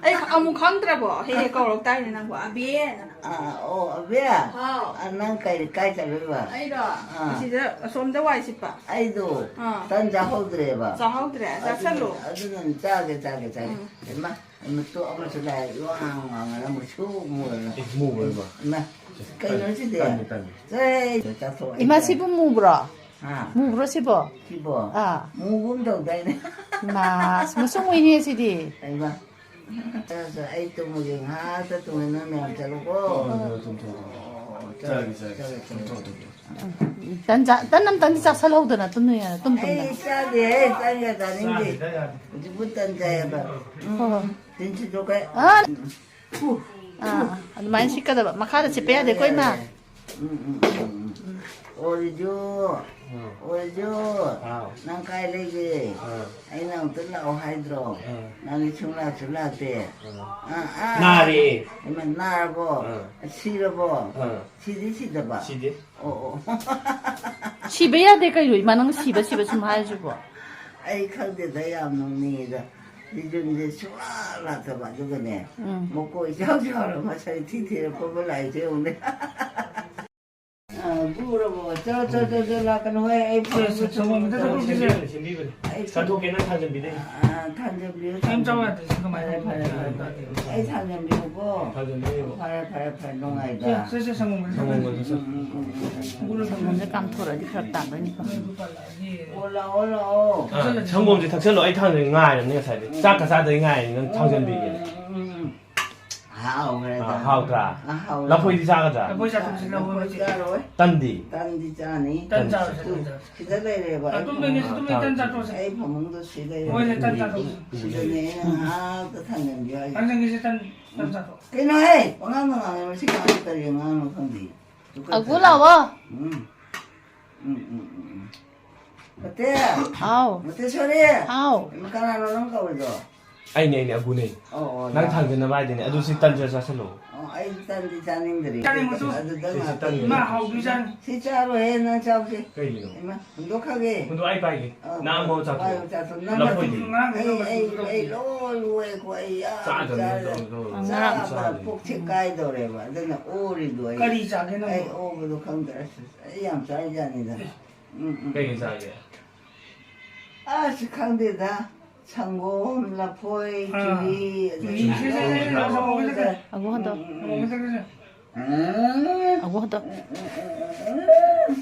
ꯑꯩ ꯑꯃꯨꯛ ꯈꯪꯗ꯭ꯔꯕꯣ? ꯍꯦꯛ ꯍꯦꯛ ꯀꯧꯔꯛ ꯇꯥꯏꯅꯦ ꯅꯪꯕꯨ, ꯑꯕꯦꯅ꯫ ꯑꯥ, ꯑꯣ, ꯑꯕꯦ? ꯍꯥꯎ꯫ ꯑꯥ, ꯅꯪ ꯀꯩ, ꯀꯥꯏ ꯆꯠꯂꯨꯏꯕ? ꯑꯩꯔꯣ? ꯑꯥ꯫ ꯑꯁꯤꯗ ꯑꯁꯣꯝꯗ ꯋꯥꯏ ꯁꯤꯠꯄ꯫ ꯑꯩꯗꯣ ꯑꯥ꯫ ꯇꯟ ꯆꯥꯍꯧꯗ꯭ꯔꯦꯕ꯫ ꯆꯥꯍꯧꯗ꯭ꯔꯦ? ꯑꯗꯨꯅ, ꯆꯥꯁꯜꯂꯨ꯫ ꯑꯗꯨꯅ ꯆꯥꯒꯦ, ꯆꯥꯒꯦ, ꯆꯥꯒꯦ꯫ ꯎꯝ꯫ ꯍꯩꯃꯥ, ꯃꯇꯣꯛ ꯑꯃꯁꯨ ꯂꯥꯛꯑꯦ, ꯏꯋꯥꯡ ꯋꯥꯡꯉꯒ ꯃꯨꯁꯨꯛ ꯃꯨꯔꯒ꯫ ꯑꯦ, ꯃꯨꯕ꯭ꯔꯣ ꯏꯕꯣ? ꯏꯃꯥ, ꯀꯩꯅꯣ ꯁꯤꯗꯤ? ꯇꯟꯅꯤ, ꯇꯟꯅꯤ꯫ ꯁꯦ, ꯆꯥꯊꯣꯛꯑꯣ, ꯏꯃꯥ, ꯑꯩ ꯁꯤꯕꯨ ꯃꯨꯕ꯭ꯔꯣ? ꯍꯥ? ꯃꯨꯕ꯭ꯔꯣ ꯁꯤꯕꯣ? ꯁꯤꯕꯣ? ꯑꯥ꯫ ꯃꯨꯒꯨꯝ ꯇꯧꯗꯥꯏꯅꯦ? ꯏꯃꯥ, ꯃꯨꯁꯨꯛ ꯃꯨꯏꯅꯦ ꯁꯤꯗꯤ꯫ ꯍꯩꯃꯥ꯫ ꯑꯩ ꯇꯨꯝꯃꯒꯦ, ꯉꯥꯏꯍꯥꯛꯇ ꯇꯨꯝꯒꯦ, ꯅꯣꯏ ꯃꯌꯥꯝ ꯆꯠꯂꯨꯀꯣ꯫ ꯍꯣꯏ, ꯍꯣꯏ, ꯇꯨꯝꯊꯣꯛꯑꯣ꯫ ꯑꯣ, ꯆꯠꯂꯣ, ꯆꯥꯒꯦ, ꯆꯥꯒꯦ꯫ ꯆꯠꯂꯣ, ꯆꯠꯂꯣ꯫ ꯇꯨꯝꯊꯣꯛꯑꯣ, ꯇꯨꯝꯊꯣꯛꯑꯣ꯫ ꯇꯟ ꯆꯥ-, ꯇꯟ ꯑꯝꯇꯪꯗꯤ ꯆꯥꯁꯜꯍꯧꯗꯅ ꯇꯨꯝ ꯇꯨꯝ-, ꯇꯨꯝꯗꯅ꯫ ꯑꯩ ꯆꯥꯗꯦꯍꯦ, ꯇꯟꯒ ꯆꯥꯅꯤꯡꯗꯦ꯫ ꯆꯥꯗꯦꯗ, ꯌꯥꯗꯦ꯫ ꯍꯧꯖꯤꯛꯄꯨ ꯇꯟ ꯆꯥꯏꯌꯦꯕ꯫ ꯎꯝ, ꯍꯣꯏ, ꯍꯣꯏ꯫ ꯇꯤꯟ ꯁꯤꯠꯇꯣꯛꯈ꯭ꯔꯦ꯫ ꯑꯥ꯫ ꯎꯝ꯫ ꯑꯥ, ꯑꯥ, ꯑꯗꯨꯃꯥꯏꯅ ꯁꯤꯠꯀꯗꯕ꯫ ꯃꯈꯥꯗ ꯁꯤꯠꯄ ꯌꯥꯗꯦꯀꯣ, ꯏꯃꯥ꯫ ꯌꯥꯏ, ꯌꯥꯏ꯫ ꯎꯝ, ꯎꯝ, ꯎꯝ, ꯎꯝ꯫ ꯑꯣꯏꯖꯨ, ꯎꯝ꯫ ꯑꯣꯏꯖꯨ, ꯍꯥꯎ꯫ ꯅꯪ ꯀꯥꯏ ꯂꯩꯒꯦ? ꯑꯥ꯫ ꯑꯩꯅ ꯑꯃꯨꯛꯇ ꯂꯥꯛꯑꯣ ꯍꯥꯏꯗ꯭ꯔꯣ? ꯑꯥ꯫ ꯅꯪꯗꯤ ꯁꯨꯡꯂꯥꯛꯁꯨ ꯂꯥꯛꯇꯦ꯫ ꯑꯥ꯫ ꯑꯥ, ꯑꯥ꯫ ꯅꯥꯔꯦ꯫ ꯏꯃꯥ, ꯅꯥꯔꯕꯣ? ꯑꯥ꯫ ꯁꯤꯔꯕꯣ? ꯑꯥ꯫ ꯁꯤꯗꯤ ꯁꯤꯗꯕ? ꯁꯤꯗꯦ꯫ ꯑꯣ, ꯑꯣ꯫ ꯁꯤꯕ ꯌꯥꯗꯦ ꯀꯩꯅꯣ, ꯏꯃꯥ, ꯅꯪ ꯁꯤꯕ, ꯁꯤꯕ ꯁꯨꯝ ꯍꯥꯏꯔꯤꯁꯤꯕꯣ? ꯑꯩ ꯈꯪꯗꯦꯗ, ꯌꯥꯝ ꯅꯣꯛꯅꯤꯡꯉꯤꯗ꯫ ꯂꯤꯖꯣꯟꯁꯦ ꯁꯨꯡꯂꯥꯛ ꯂꯥꯛꯇꯕ, ꯑꯗꯨꯒꯅꯦ, ꯎꯝ꯫ ꯃꯀꯣꯛ ꯏꯆꯥꯎ ꯆꯥꯎꯔ ꯃꯁꯛ ꯏꯊꯤ ꯊꯤꯔ ꯐꯝꯃ ꯂꯥꯛꯏꯁꯦ ꯌꯦꯡꯉꯨꯅꯦ꯫ ꯑ, ꯄꯨꯔꯕꯣ? ꯆꯣ, ꯆꯣ, ꯆꯣ, ꯆꯣ, ꯂꯥꯛꯀꯅꯨ ꯍꯣꯏ, ꯑꯩ ꯐꯝꯒꯦ꯫ ꯁꯦ, ꯁꯦ, ꯁꯦ, ꯁꯦꯝꯕꯤꯕꯅꯦ꯫ ꯑꯩ ꯆꯥꯊꯣꯛꯀꯦ, ꯅꯪ ꯊꯥꯡꯖꯟꯕꯤꯗꯣꯏꯅꯦ꯫ ꯑ, ꯊꯥꯡꯖꯟꯕꯤꯌꯨ, ꯀꯩꯝ ꯆꯥꯎ ꯊꯥꯡꯖꯟꯕꯤꯌꯨ꯫ ꯌꯥꯗꯦ, ꯁꯤ ꯀꯃꯥꯏꯅ ꯐꯔꯦ, ꯐꯔꯦ, ꯐꯔꯦ, ꯐꯔꯦ꯫ ꯑꯩ ꯊꯥꯡꯖꯟꯕꯤꯌꯨꯀꯣ꯫ ꯊꯥꯡꯖꯟꯕꯤꯌꯨ꯫ ꯐꯔꯦ, ꯐꯔꯦ, ꯐꯔꯦ, ꯅꯨꯡꯉꯥꯏꯗ꯫ ꯁꯦ, ꯁꯦ, ꯁꯪꯒꯣꯝ ꯃꯍꯤ ꯊꯛꯑꯣ꯫ ꯎꯝ, ꯎꯝ, ꯎꯝ, ꯎꯝ, ꯎꯝ꯫ ꯁꯪꯒꯣꯝꯁꯦ ꯀꯥꯝꯊꯣꯔꯛꯑꯗꯤ ꯐꯔꯛ ꯇꯥꯗꯣꯏꯅꯤꯀꯣ꯫ ꯑꯣ, ꯂꯥꯛꯑꯣ, ꯂꯥꯛꯑꯣ꯫ ꯑꯥ, ꯁꯪꯒꯣꯝꯁꯦ ꯊꯛꯆꯜꯂꯣ, ꯑꯩ ꯊꯥꯡꯖꯟ ꯉꯥꯏꯔꯕꯅꯦ ꯉꯁꯥꯏꯗꯩ꯫ ꯆꯥꯛꯀ ꯆꯥꯗꯕꯤ ꯉꯥꯏꯔꯤꯅꯦ, ꯅꯪ ꯊꯥꯡꯖꯟꯕꯤꯒꯦꯅ꯫ ꯎꯝ, ꯎꯝ, ꯎꯝ꯫ ꯍꯥꯎꯈ꯭ꯔꯦꯗ꯫ ꯑꯥ, ꯍꯥꯎꯇ꯭ꯔꯥ? ꯑꯥ, ꯍꯥꯎꯔꯦ꯫ ꯂꯐꯣꯏꯗꯤ ꯆꯥꯒꯗ꯭ꯔꯥ? ꯂꯐꯣꯏ ꯆꯥꯊꯣꯛꯁꯤ, ꯂꯐꯣꯏ ꯂꯐꯣꯏ ꯆꯥꯔꯣꯏ꯫ ꯇꯟꯗꯤ? ꯇꯟꯗꯤ ꯆꯥꯅꯤ꯫ ꯇꯟ ꯆꯥꯔꯁꯦ, ꯇꯟ ꯆꯥꯔꯁꯦ꯫ ꯁꯤꯗ ꯂꯩꯔꯦꯕ꯫ ꯑꯥ, ꯇꯨꯝꯗꯣꯏꯅꯦ, ꯁꯤ ꯇꯨꯝꯗꯣꯏ, ꯇꯟ ꯆꯥꯊꯣꯛꯑꯁꯦ꯫ ꯑꯩ ꯐꯃꯨꯡꯗ ꯁꯤ ꯂꯩꯔꯦ꯫ ꯍꯣꯏꯅꯦ, ꯇꯟ ꯆꯥꯊꯣꯛꯑꯁꯦ꯫ ꯁꯤꯗꯅꯦ ꯑꯩꯅ ꯉꯥꯏꯍꯥꯛꯇ ꯊꯥꯡꯖꯟꯕꯤꯌꯨ ꯍꯥꯏꯁꯦ꯫ ꯊꯥꯡꯖꯟꯒꯦꯁꯦ, ꯇꯟ, ꯇꯟ ꯆꯥꯊꯣꯛ꯫ ꯀꯩꯅꯣꯍꯦ? ꯄꯉꯥꯡꯗ ꯉꯥꯡꯉꯦ, ꯃꯁꯤ ꯀꯥꯡꯁꯤ ꯀꯔꯤ ꯑꯉꯥꯡꯅꯣ ꯈꯪꯗꯦ꯫ ꯇꯨꯀꯠꯆꯩ꯫ ꯑꯒꯨ ꯂꯥꯛꯑꯣ꯫ ꯎꯝ꯫ ꯎꯝ, ꯎꯝ, ꯎꯝ, ꯎꯝ꯫ ꯃꯇꯦ! ꯍꯥꯎ꯫ ꯃꯇꯦꯁꯣꯔꯤ! ꯍꯥꯎ꯫ ꯀꯅꯥꯅꯣ ꯅꯪ ꯀꯧꯔꯤꯗꯣ? ꯑꯩꯅꯦ, ꯑꯩꯅꯦ, ꯑꯒꯨꯅꯦ꯫ ꯑꯣ, ꯑꯣ, ꯅꯪ ꯂꯥꯛꯑꯣ꯫ ꯊꯥꯡꯖꯅꯕ ꯍꯥꯏꯗꯨꯅꯦ꯫ ꯑꯗꯨ ꯁꯤ ꯇꯟ ꯆꯥ ꯆꯥꯁꯜꯂꯣ꯫ ꯑꯣ, ꯑꯩ ꯇꯟꯗꯤ ꯆꯥꯅꯤꯡꯗ꯭ꯔꯤ꯫ ꯆꯥꯅꯤꯡꯕꯁꯨ꯫ ꯑꯗꯨꯗ ꯁꯤ, ꯁꯤ ꯉꯥꯛꯇ ꯇꯟ ꯏꯃꯥ ꯍꯥꯎꯗꯣꯏꯖꯥꯠꯅꯤ꯫ ꯁꯤ ꯆꯥꯔꯣꯏꯍꯦ, ꯅꯪ ꯆꯥꯎꯁꯦ꯫ ꯀꯩꯒꯤꯅꯣ? ꯏꯃꯥ, ꯍꯨꯟꯗꯣꯛꯈ꯭ꯔꯒꯦ꯫ ꯍꯨꯟꯗꯣꯛ, ꯑꯩ ꯄꯥꯏꯒꯦ꯫ ꯑ, ꯅꯪ ꯑꯃꯨꯛ ꯆꯥꯊꯣꯛꯑꯣ꯫ ꯄꯥꯏꯌꯨ, ꯆꯥꯊꯣꯛ-, ꯅꯪ ꯂꯐꯣꯏꯗꯤ꯫ ꯉꯔꯥꯡ ꯑꯩ, ꯑꯩ, ꯍꯨꯟꯗꯣꯛꯈ꯭ꯔꯕꯗꯣ꯫ ꯑꯩ ꯂꯣꯏ ꯂꯣꯏꯀꯣ, ꯑꯩ ꯌꯥꯝ ꯆꯥꯗꯕꯅꯤ, ꯆꯥꯔꯦ꯫ ꯇꯧꯔꯣ, ꯇꯧꯔꯣ꯫ ꯉꯔꯥꯡ ꯆꯥꯕ ꯆꯥꯗꯦ꯫ ꯄꯨꯛꯁꯦ ꯀꯥꯏꯗꯧꯔꯦꯕ, ꯑꯗꯨꯅ ꯑꯣꯔꯤꯗꯣ ꯑꯩ꯫ ꯀꯔꯤ ꯆꯥꯒꯦ ꯅꯪꯕꯣ? ꯑꯩ ꯑꯣꯕꯗꯣ ꯈꯪꯗ꯭ꯔꯦ꯫ ꯑꯁ, ꯑꯩ ꯌꯥꯝ ꯆꯥꯔꯤꯖꯥꯠꯅꯤꯗ꯫ ꯎꯝ, ꯎꯝ꯫ ꯀꯩꯀꯩ ꯆꯥꯒꯦ? ꯑꯁ, ꯈꯪꯗꯦꯗ꯫ ꯁꯪꯒꯣꯝ, ꯂꯐꯣꯏ, ꯑꯥ꯫ ꯆꯨꯍꯤ, ꯑꯗꯒꯤ ꯆꯨꯍꯤ, ꯁꯦ, ꯁꯦ, ꯁꯦ, ꯁꯦ, ꯁꯪꯒꯣꯝ, ꯁꯪꯒꯣꯝ, ꯁꯪꯒꯣꯝ꯫ ꯁꯪꯒꯣꯝ, ꯁꯪꯒꯣꯝ꯫ ꯎꯝ, ꯎꯝ, ꯎꯝ꯫ ꯑꯒꯨ ꯍꯟꯗꯣ꯫ ꯎꯝ, ꯎꯝ,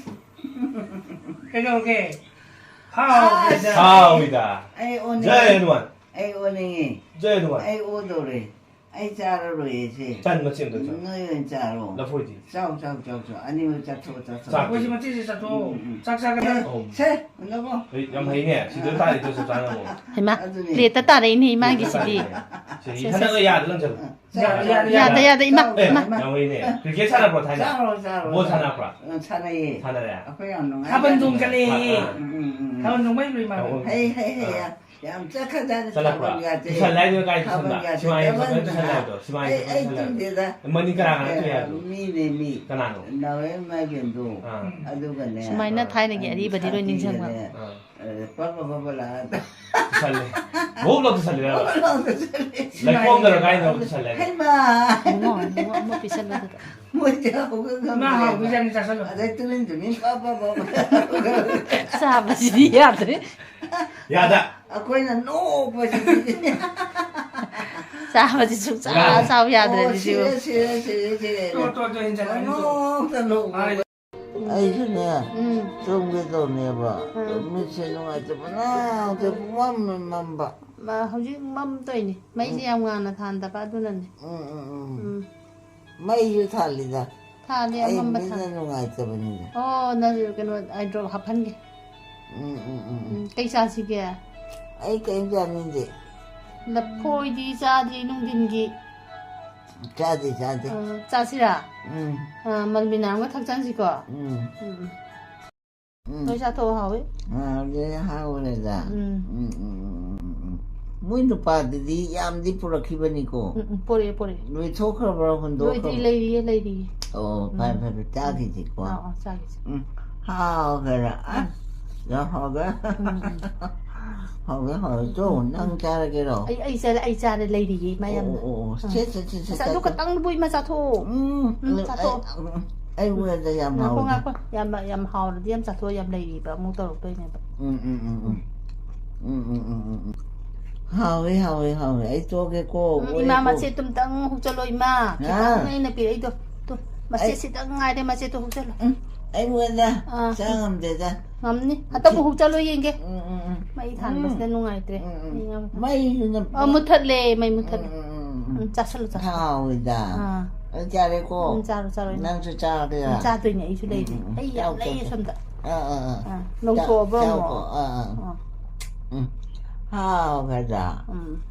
ꯎꯝ, ꯎꯝ꯫ ꯀꯩꯗꯧꯔꯒꯦ? ꯍꯥꯎꯕ꯭ꯔꯥ? ꯑꯁ! ꯍꯥꯎꯏꯗ꯫ ꯑꯩ ꯑꯣꯅꯤꯡꯉꯦ꯫ ꯖꯩ ꯍꯅꯨꯃꯥꯟ꯫ ꯑꯩ ꯑꯣꯅꯤꯡꯉꯦ꯫ ꯖꯩ ꯍꯅꯨꯃꯥꯟ꯫ ꯑꯩ ꯑꯣꯗꯧꯔꯦ꯫ ꯑꯩ ꯆꯥꯔꯔꯣꯏꯌꯦ ꯁꯦ꯫ ꯇꯟ ꯃꯆꯦꯠ ꯑꯝꯇ ꯆꯥꯎ꯫ ꯅꯣꯏ ꯑꯣꯏꯅ ꯆꯥꯔꯣ꯫ ꯂꯐꯣꯏꯗꯤ? ꯆꯥꯎ, ꯆꯥꯎ, ꯆꯥꯎ, ꯆꯥꯎ꯫ ꯑꯅꯤꯃꯛ ꯆꯥꯊꯣꯛꯑꯣ, ꯆꯥꯊꯣꯛꯑꯣ꯫ ꯆꯥꯛꯇꯤ? ꯂꯐꯣꯏꯁꯤ ꯃꯆꯦꯠꯁꯦ ꯆꯥꯊꯣꯛꯑꯣ꯫ ꯎꯝ, ꯎꯝ꯫ ꯆꯥꯛ ꯆꯥꯒꯗ꯭ꯔꯥ? ꯑꯦ, ꯑꯧ꯫ ꯁꯦ, ꯍꯨꯟꯗꯣꯛꯀꯣ꯫ ꯑꯩ ꯌꯥꯝ ꯍꯩꯅꯦ꯫ ꯁꯤꯗ ꯇꯥꯔꯤꯗꯣ ꯆꯞ ꯆꯥꯅ ꯑꯃꯨꯛ꯫ ꯍꯩꯃꯥ, ꯑꯗꯨꯅꯦ꯫ Plate ꯇ ꯇꯥꯔꯛꯏꯅꯦ ꯏꯃꯥꯒꯤꯁꯤꯗꯤ꯫ ꯁꯤ, ꯁꯦ, ꯁꯦ, ꯍꯟꯗꯛꯅ ꯁꯦ꯫ ꯌꯥꯗ ꯅꯪ ꯆꯠꯂꯣ꯫ ꯆꯥꯔꯣ, ꯌꯥꯗ, ꯆꯥꯔꯣ, ꯌꯥꯗ, ꯆꯥꯔꯣ꯫ ꯌꯥꯗ, ꯏꯃꯥ, ꯆꯥꯔꯣ, ꯑꯦ, ꯏꯃꯥ꯫ ꯌꯥꯝ ꯍꯩꯅꯦ꯫ Cricket ꯁꯥꯟꯅꯕ꯭ꯔꯣ ꯊꯥꯏꯅ? ꯆꯥꯔꯣ, ꯆꯥꯔꯣ, ꯕꯣꯜ ꯆꯥꯔꯣ꯫ ꯁꯥꯟꯅꯔꯛꯄ꯭ꯔꯣ? ꯑ, ꯁꯥꯟꯅꯩꯌꯦ꯫ ꯁꯥꯟꯅꯔꯦ? ꯑꯩꯈꯣꯏ ꯌꯥꯝ ꯅꯨꯡꯉꯥꯏ꯫ ꯊꯥꯕꯜ ꯆꯣꯡ ꯆꯠꯂꯦꯌꯦ꯫ ꯑꯥ꯫ ꯎꯝ, ꯎꯝ, ꯎꯝ, ꯎꯝ꯫ ꯊꯥꯕꯜ ꯆꯣꯡꯕ ꯍꯩꯕ꯭ꯔꯣ ꯏꯃꯥ? ꯍꯩ, ꯍꯩ, ꯍꯩ, ꯑꯥ꯫ ꯌꯥꯝ ꯆꯠꯈ꯭ꯔꯖꯥꯠꯅꯤ ꯆꯠꯂꯛꯄ꯭ꯔꯣ? ꯊꯥꯕꯜꯒꯁꯦ꯫ ꯇꯨꯁꯟ ꯂꯥꯏꯗꯨꯅ ꯀꯥꯏ ꯇꯨꯁꯟꯕ? ꯊꯥꯕꯜꯒꯁꯦ ꯁꯤꯃꯥꯏ ꯇꯨꯁꯟ ꯆꯠꯃꯟꯗꯅ꯫ ꯇꯨꯁꯟ ꯂꯥꯏꯗꯣ? ꯁꯤꯃꯥꯏ ꯑꯩ, ꯑꯩ ꯇꯨꯁꯟ ꯂꯥꯏꯗꯣ? ꯇꯨꯝꯗꯦꯗ꯫ ꯃꯅꯤ ꯀꯅꯥ ꯀꯅꯥ ꯇꯨꯏ ꯍꯥꯏꯕꯅꯣ? ꯃꯤꯅꯦ, ꯃꯤ꯫ ꯀꯅꯥꯅꯣ? ꯅꯥꯎꯔꯦꯝ ꯃꯥꯏꯕꯦꯟꯗꯣ꯫ ꯑꯥ꯫ ꯑꯗꯨꯒꯅꯦ꯫ ꯁꯨꯃꯥꯏꯅ ꯑꯥ꯫ ꯊꯥꯏꯅꯒꯤ ꯑꯔꯤꯕꯗꯤ ꯂꯣꯏ ꯅꯤꯡꯁꯤꯡꯕ꯫ ꯁꯥꯊꯤꯗꯅꯦ꯫ ꯑꯥ꯫ ꯑ, ꯄꯞ, ꯄꯞ, ꯄꯞ, ꯄꯞ ꯂꯥꯛꯑꯒ꯫ ꯇꯨꯁꯜꯂꯦ꯫ ꯚꯣꯞ ꯂꯥꯎ ꯇꯨꯁꯜꯂꯤꯔꯕ? ꯚꯣꯞ ꯂꯥꯎ ꯇꯨꯁꯜꯂꯦ꯫ ꯂꯩꯈꯣꯝꯗꯔ ꯀꯥꯏꯗꯅꯣ ꯇꯨꯁꯜꯂꯦ ꯍꯥꯏꯁꯦ? ꯍꯩꯃꯥ! ꯏꯕꯨꯡꯉꯣ, ꯏꯕꯨꯡꯉꯣ, ꯑꯃ ꯄꯤꯁꯜꯂꯣ ꯑꯗꯨꯗ꯫ ꯃꯣꯏꯗꯤ ꯍꯧꯕ ꯉꯝꯗ꯭ꯔꯦ꯫ ꯃꯥ ꯍꯥꯎꯕꯤꯖꯥꯠꯅꯤ, ꯆꯥꯁꯜꯂꯣ꯫ ꯑꯗꯩ ꯇꯨꯃꯤꯟ ꯇꯨꯃꯤꯟ ꯄꯞ, ꯄꯞ, ꯄꯞ꯫ ꯆꯥꯕꯁꯤꯗꯤ ꯌꯥꯗ꯭ꯔꯦ꯫ ꯌꯥꯗ꯫ ꯑꯩꯈꯣꯏꯅ ꯅꯣꯛꯄꯁꯤꯗꯤ꯫ ꯆꯥꯕꯁꯤ ꯁꯨꯡꯆꯥ ꯌꯥꯗ꯫ ꯆꯥꯎ ꯌꯥꯗ꯭ꯔꯦ ꯑꯣ, ꯑꯗꯨꯗꯤ꯫ ꯁꯤꯔꯦ, ꯁꯤꯔꯦ, ꯁꯤꯔꯦ, ꯁꯤꯔꯦ꯫ ꯇꯣ, ꯇꯣ, ꯇꯣ, ꯍꯦꯟꯖꯜꯂꯛꯑꯅꯤ, ꯇꯣ꯫ ꯄꯪꯅꯣꯛꯇ ꯅꯣꯛꯄ꯫ ꯑꯥ꯫ ꯑꯩꯁꯨꯅꯦ, ꯎꯝ꯫ ꯇꯨꯝꯒꯦ ꯇꯧꯅꯦꯕ꯫ ꯎꯝ꯫ ꯃꯤꯠꯁꯦ ꯅꯨꯡꯉꯥꯏꯇꯕꯅ ꯍꯧꯖꯤꯛ ꯄꯨꯡꯃꯝ ꯃꯝꯕ꯫ ꯃꯥ ꯍꯧꯖꯤꯛ ꯃꯝ ꯇꯧꯏꯅꯦ꯫ ꯃꯩꯁꯦ ꯎꯝ꯫ ꯌꯥꯝ ꯉꯥꯟꯅ ꯊꯥꯟꯗꯕ ꯑꯗꯨꯅꯅꯦ꯫ ꯎꯝ, ꯎꯝ, ꯎꯝ꯫ ꯎꯝ꯫ ꯃꯩꯁꯨ ꯊꯥꯜꯂꯤꯗ꯫ ꯊꯥꯜꯂꯤ, ꯑꯩ ꯑꯃꯝꯕ ꯃꯤꯠꯅ ꯊꯥꯜꯂꯤ꯫ ꯅꯨꯡꯉꯥꯏꯇꯕꯅꯤꯅ꯫ ꯑꯣ, ꯅꯪꯁꯨ ꯀꯩꯅꯣ, eye drop ꯍꯥꯞꯍꯟꯒꯦ꯫ ꯎꯝ, ꯎꯝ, ꯎꯝ, ꯎꯝ꯫ ꯎꯝ, ꯀꯩ ꯆꯥꯁꯤꯒꯦ? ꯑꯩ ꯀꯩꯝ ꯆꯥꯅꯤꯡꯗꯦ꯫ ꯂꯐꯣꯏꯗꯤ ꯆꯥꯗ꯭ꯔꯤ ꯅꯨꯡꯊꯤꯟꯒꯤ꯫ ꯆꯥꯗꯦ, ꯆꯥꯗꯦ꯫ ꯑ, ꯆꯥꯁꯤꯔꯥ? ꯎꯝ꯫ ꯑ, ꯃꯜꯃꯤꯅꯥ ꯑꯃꯒ ꯊꯛꯆꯟꯁꯤꯀꯣ? ꯎꯝ꯫ ꯎꯝ, ꯎꯝ꯫ ꯎꯝ꯫ ꯅꯣꯏ ꯆꯥꯊꯣꯛꯑꯣ, ꯍꯥꯎꯋꯤ꯫ ꯍꯥꯎꯔꯦ, ꯍꯥꯎꯔꯦꯗ꯫ ꯎꯝ꯫ ꯎꯝ, ꯎꯝ, ꯎꯝ, ꯎꯝ, ꯎꯝ꯫ ꯃꯣꯏ ꯅꯨꯄꯥꯗꯨꯗꯤ ꯌꯥꯝꯗꯤ ꯄꯨꯔꯛꯈꯤꯕꯅꯤꯀꯣ꯫ ꯎꯝ, ꯎꯝ, ꯄꯣꯔꯛꯑꯦ, ꯄꯣꯔꯛꯑꯦ꯫ ꯂꯣꯏꯊꯣꯛꯈ꯭ꯔꯕ꯭ꯔꯥ, ꯂꯣꯏꯗ꯭ꯔꯤ, ꯍꯨꯟꯗꯣꯛꯈ꯭ꯔꯕ꯭ꯔꯥ? ꯂꯩꯔꯤꯌꯦ, ꯂꯩꯔꯤꯌꯦ꯫ ꯑꯣ, ꯐꯔꯦ, ꯐꯔꯦ, ꯆꯥꯈꯤꯁꯤꯀꯣ꯫ ꯑꯥ, ꯑꯥ, ꯆꯥꯈꯤꯁꯤ꯫ ꯎꯝ, ꯍꯥꯎꯈ꯭ꯔꯦ꯫ ꯑꯁ, ꯌꯥꯝ ꯍꯥꯎꯈ꯭ꯔꯦ꯫ ꯎꯝ, ꯎꯝ꯫ ꯍꯥꯎꯈ꯭ꯔꯦ, ꯍꯥꯎꯈ꯭ꯔꯦ꯫ ꯆꯣ, ꯎꯝ, ꯎꯝ, ꯅꯪ ꯎꯝ꯫ ꯆꯥꯔꯒꯦꯔꯣ? ꯑꯩ, ꯑꯩ ꯆꯥꯔꯦ, ꯑꯩ ꯆꯥꯔꯦ, ꯂꯩꯔꯤꯌꯦ, ꯏꯃꯥ, ꯑꯣ, ꯌꯥꯝꯅ꯫ ꯑꯣ, ꯑꯣ, ꯑꯣ꯫ ꯎꯝ꯫ ꯁꯦ, ꯁꯦ, ꯁꯦ, ꯁꯦ, ꯑꯁ, ꯑꯗꯨ ꯆꯥ, ꯆꯥ꯫ ꯈꯇꯪꯗꯨꯕꯨ ꯏꯃꯥ ꯆꯥꯊꯣꯛꯑꯣ꯫ ꯎꯝ, ꯎꯝ, ꯑꯩ, ꯆꯥꯊꯣꯛꯑꯣ꯫ ꯑꯩ, ꯑꯩ ꯎꯔꯗ ꯌꯥꯝ ꯉꯥꯏꯈꯣ, ꯍꯥꯎꯋꯤꯗ꯫ ꯉꯥꯏꯈꯣ꯫ ꯌꯥꯝ, ꯌꯥꯝ ꯍꯥꯎꯔꯗꯤ ꯌꯥꯝ ꯆꯥꯊꯣꯛꯑꯣ, ꯌꯥꯝ ꯂꯩꯔꯤꯕ ꯑꯃꯨꯛ ꯇꯧꯔꯛꯇꯣꯏꯅꯦꯕ꯫ ꯎꯝ, ꯎꯝ, ꯎꯝ, ꯎꯝ꯫ ꯎꯝ, ꯎꯝ, ꯎꯝ, ꯎꯝ, ꯎꯝ꯫ ꯍꯥꯎꯋꯦ, ꯍꯥꯎꯋꯦ, ꯍꯥꯎꯋꯦ꯫ ꯑꯩ ꯇꯣꯛꯑꯒꯦꯀꯣ, ꯎꯝ, ꯑꯣꯏꯔꯦꯀꯣ꯫ ꯏꯃꯥ, ꯃꯆꯦꯠꯇꯨꯝꯇꯪ ꯍꯨꯛꯆꯜꯂꯣ, ꯏꯃꯥ꯫ ꯍꯥ? ꯈꯤꯇꯪ ꯑꯩꯅ ꯄꯤꯔꯛꯏꯗꯣ꯫ ꯇꯨ, ꯃꯆꯦꯠ ꯑꯩ ꯁꯤꯇꯪ ꯉꯥꯏꯔꯦ, ꯃꯆꯦꯠꯇꯣ ꯍꯨꯛꯆꯜꯂꯣ꯫ ꯎꯝ, ꯑꯩꯉꯣꯟꯗ ꯑꯥ, ꯆꯥ ꯉꯝꯗꯦꯗ꯫ ꯉꯝꯅꯤ꯫ ꯍꯟꯇꯛꯄꯨ ꯍꯨꯛꯆꯜꯂꯣ ꯌꯦꯡꯒꯦ꯫ ꯎꯝ, ꯎꯝ, ꯎꯝ꯫ ꯃꯩ ꯊꯥꯟꯕꯁꯤꯅ ꯎꯝ꯫ ꯅꯨꯡꯉꯥꯏꯇ꯭ꯔꯦ꯫ ꯎꯝ, ꯎꯝ, ꯎꯝ꯫ ꯌꯦꯡꯉꯣ꯫ ꯃꯩꯁꯤꯅ ꯑ, ꯃꯨꯠꯊꯠꯂꯦ, ꯃꯩ ꯃꯨꯠꯊꯠꯂꯦ꯫ ꯎꯝ, ꯎꯝ, ꯎꯝ, ꯎꯝ꯫ ꯎꯝ, ꯆꯥꯁꯜꯂꯨ, ꯆꯥꯁꯜꯂꯨ꯫ ꯍꯥꯎꯋꯤꯗ꯫ ꯑꯥ꯫ ꯑꯩ ꯆꯥꯔꯦꯀꯣ꯫ ꯎꯝ, ꯆꯥꯔꯣ, ꯆꯥꯔꯣ, ꯏꯃꯥ꯫ ꯅꯪꯁꯨ ꯆꯥꯔꯒꯦꯔꯥ? ꯎꯝ, ꯆꯥꯗꯣꯏꯅꯦ, ꯑꯩꯁꯨ ꯂꯩꯔꯤ꯫ ꯎꯝ, ꯎꯝ, ꯎꯝ꯫ ꯑꯩ ꯌꯥꯝ ꯆꯥꯎ, ꯆꯥꯎ, ꯂꯩꯌꯦ ꯆꯥꯎ꯫ ꯁꯣꯝꯗ꯫ ꯑꯥ, ꯑꯥ, ꯑꯥ꯫ ꯑꯥ, ꯆꯥꯎ, ꯂꯧꯊꯣꯛꯑꯕ꯭ꯔꯥ ꯆꯥꯎ, ꯑꯃꯨꯛ? ꯆꯥꯎ, ꯑꯥ, ꯑꯥ꯫ ꯑꯥ꯫ ꯎꯝ꯫ ꯍꯥꯎꯒ꯭ꯔꯗ꯫ ꯎꯝ꯫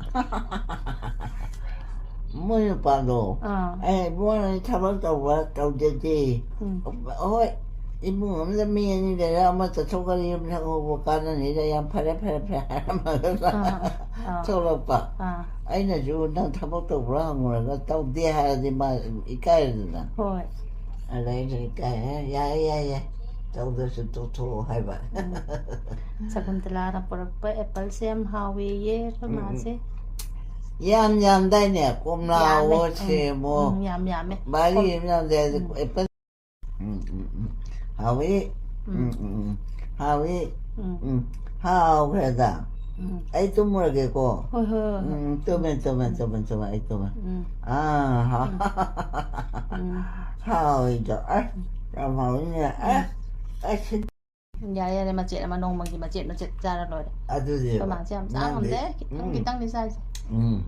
ꯃꯣꯏ ꯅꯨꯄꯥꯗꯣ, ꯑꯥ꯫ "ꯑꯦ, ꯏꯕꯨꯡꯉꯣ, ꯅꯪ ꯊꯕꯛ ꯇꯧꯕ꯭ꯔꯥ?" "ꯇꯧꯗꯦꯗꯤ꯫" ꯎꯝ꯫ "ꯍꯣꯏ, ꯏꯃꯨꯡ ꯑꯃꯗ ꯃꯤ ꯑꯅꯤ ꯂꯩꯔ ꯑꯃ ꯆꯠꯊꯣꯛꯈ꯭ꯔꯗꯤ ꯌꯨꯝ ꯁꯪꯍꯧꯕ ꯀꯥꯟꯅꯅꯤꯗ, ꯌꯥꯝ ꯐꯔꯦ, ꯐꯔꯦ, ꯐꯔꯦ," ꯍꯥꯏꯔꯝꯃꯒ ꯑꯥ, ꯑꯥ꯫ ꯊꯣꯛꯂꯛꯄ꯫ ꯑꯥ꯫ ꯑꯩꯅꯁꯨ, "ꯅꯪ ꯊꯕꯛ ꯇꯧꯕ꯭ꯔꯥ?" ꯍꯪꯉꯨꯔꯒ, "ꯇꯧꯗꯦ," ꯍꯥꯏꯔꯗꯤ ꯃꯥ ꯏꯀꯥꯏꯔꯦꯗꯅ꯫ ꯍꯣꯏ꯫ ꯑꯗ ꯑꯩꯁꯨ ꯏꯀꯥꯏ, "ꯌꯥꯏ, ꯌꯥꯏ, ꯌꯥꯏ, ꯇꯧꯗ꯭ꯔꯁꯨ ꯇꯣꯛꯊꯣꯛꯑꯣ," ꯍꯥꯏꯕ꯫ ꯎꯝ꯫ ꯁꯀꯨꯟꯇꯂꯥꯅ ꯄꯨꯔꯛꯄ appleꯁꯦ ꯌꯥꯝ ꯍꯥꯎꯋꯦꯌꯦ ꯑꯩꯈꯣꯏ ꯎꯝ, ꯎꯝ꯫ ꯃꯥꯁꯦ꯫ ꯌꯥꯝ ꯌꯥꯝꯗꯥꯏꯅꯦ, ꯀꯣꯝꯂꯥ ꯌꯥꯝꯃꯦ꯫ ꯑꯣ, ꯎꯝ, ꯁꯦꯝ ꯑꯣ, ꯎꯝ, ꯌꯥꯝ ꯌꯥꯝꯃꯦ꯫ ꯚꯥꯔꯤ ꯀꯣꯝ-, ꯑꯃ ꯌꯥꯝꯗꯥꯏ, ꯎꯝ꯫ apple꯫ ꯎꯝ, ꯎꯝ, ꯎꯝ꯫ ꯍꯥꯎꯋꯤ꯫ ꯎꯝ, ꯎꯝ꯫ ꯎꯝ, ꯎꯝ, ꯎꯝ꯫ ꯍꯥꯎꯋꯤ꯫ ꯎꯝ꯫ ꯎꯝ, ꯍꯥꯎꯈ꯭ꯔꯦꯗ꯫ ꯎꯝ꯫ ꯑꯩ ꯇꯨꯝꯃꯨꯔꯒꯦꯀꯣ꯫ ꯍꯣꯏ, ꯍꯣꯏ, ꯍꯣꯏ, ꯍꯣꯏ꯫ ꯎꯝ, ꯇꯨꯝꯃꯦ, ꯇꯨꯝꯃꯦ, ꯎꯝ꯫ ꯇꯨꯝꯃꯦ, ꯇꯨꯝꯃꯦ, ꯑꯩ ꯇꯨꯝꯃꯦ꯫ ꯎꯝ꯫ ꯑꯥ, ꯍꯥ꯫ ꯎꯝ꯫ ꯎꯝ꯫ ꯍꯥꯎꯋꯤꯗꯣ꯫ ꯑꯁ, ꯎꯝ꯫ ꯌꯥꯝ ꯍꯥꯎꯋꯤꯅꯦ꯫ ꯎꯝ꯫ ꯑꯁ, ꯑꯁ꯫ ꯌꯥꯔꯦ, ꯌꯥꯔꯦ, ꯃꯆꯦꯠ ꯑꯃ, ꯅꯣꯡꯃꯒꯤ ꯃꯆꯦꯠ ꯃꯆꯦꯠ ꯆꯥꯔ ꯂꯣꯏꯔꯦ꯫ ꯑꯗꯨꯗꯤ ꯑꯩꯈꯣꯏ ꯃꯥꯁꯦ ꯌꯥꯝ ꯆꯥ ꯅꯪꯗꯤ, ꯉꯝꯗꯦ, ꯈꯤꯇꯪ ꯎꯝ꯫ ꯈꯤꯇꯪꯅꯤ ꯆꯥꯏꯁꯦ꯫ ꯎꯝ꯫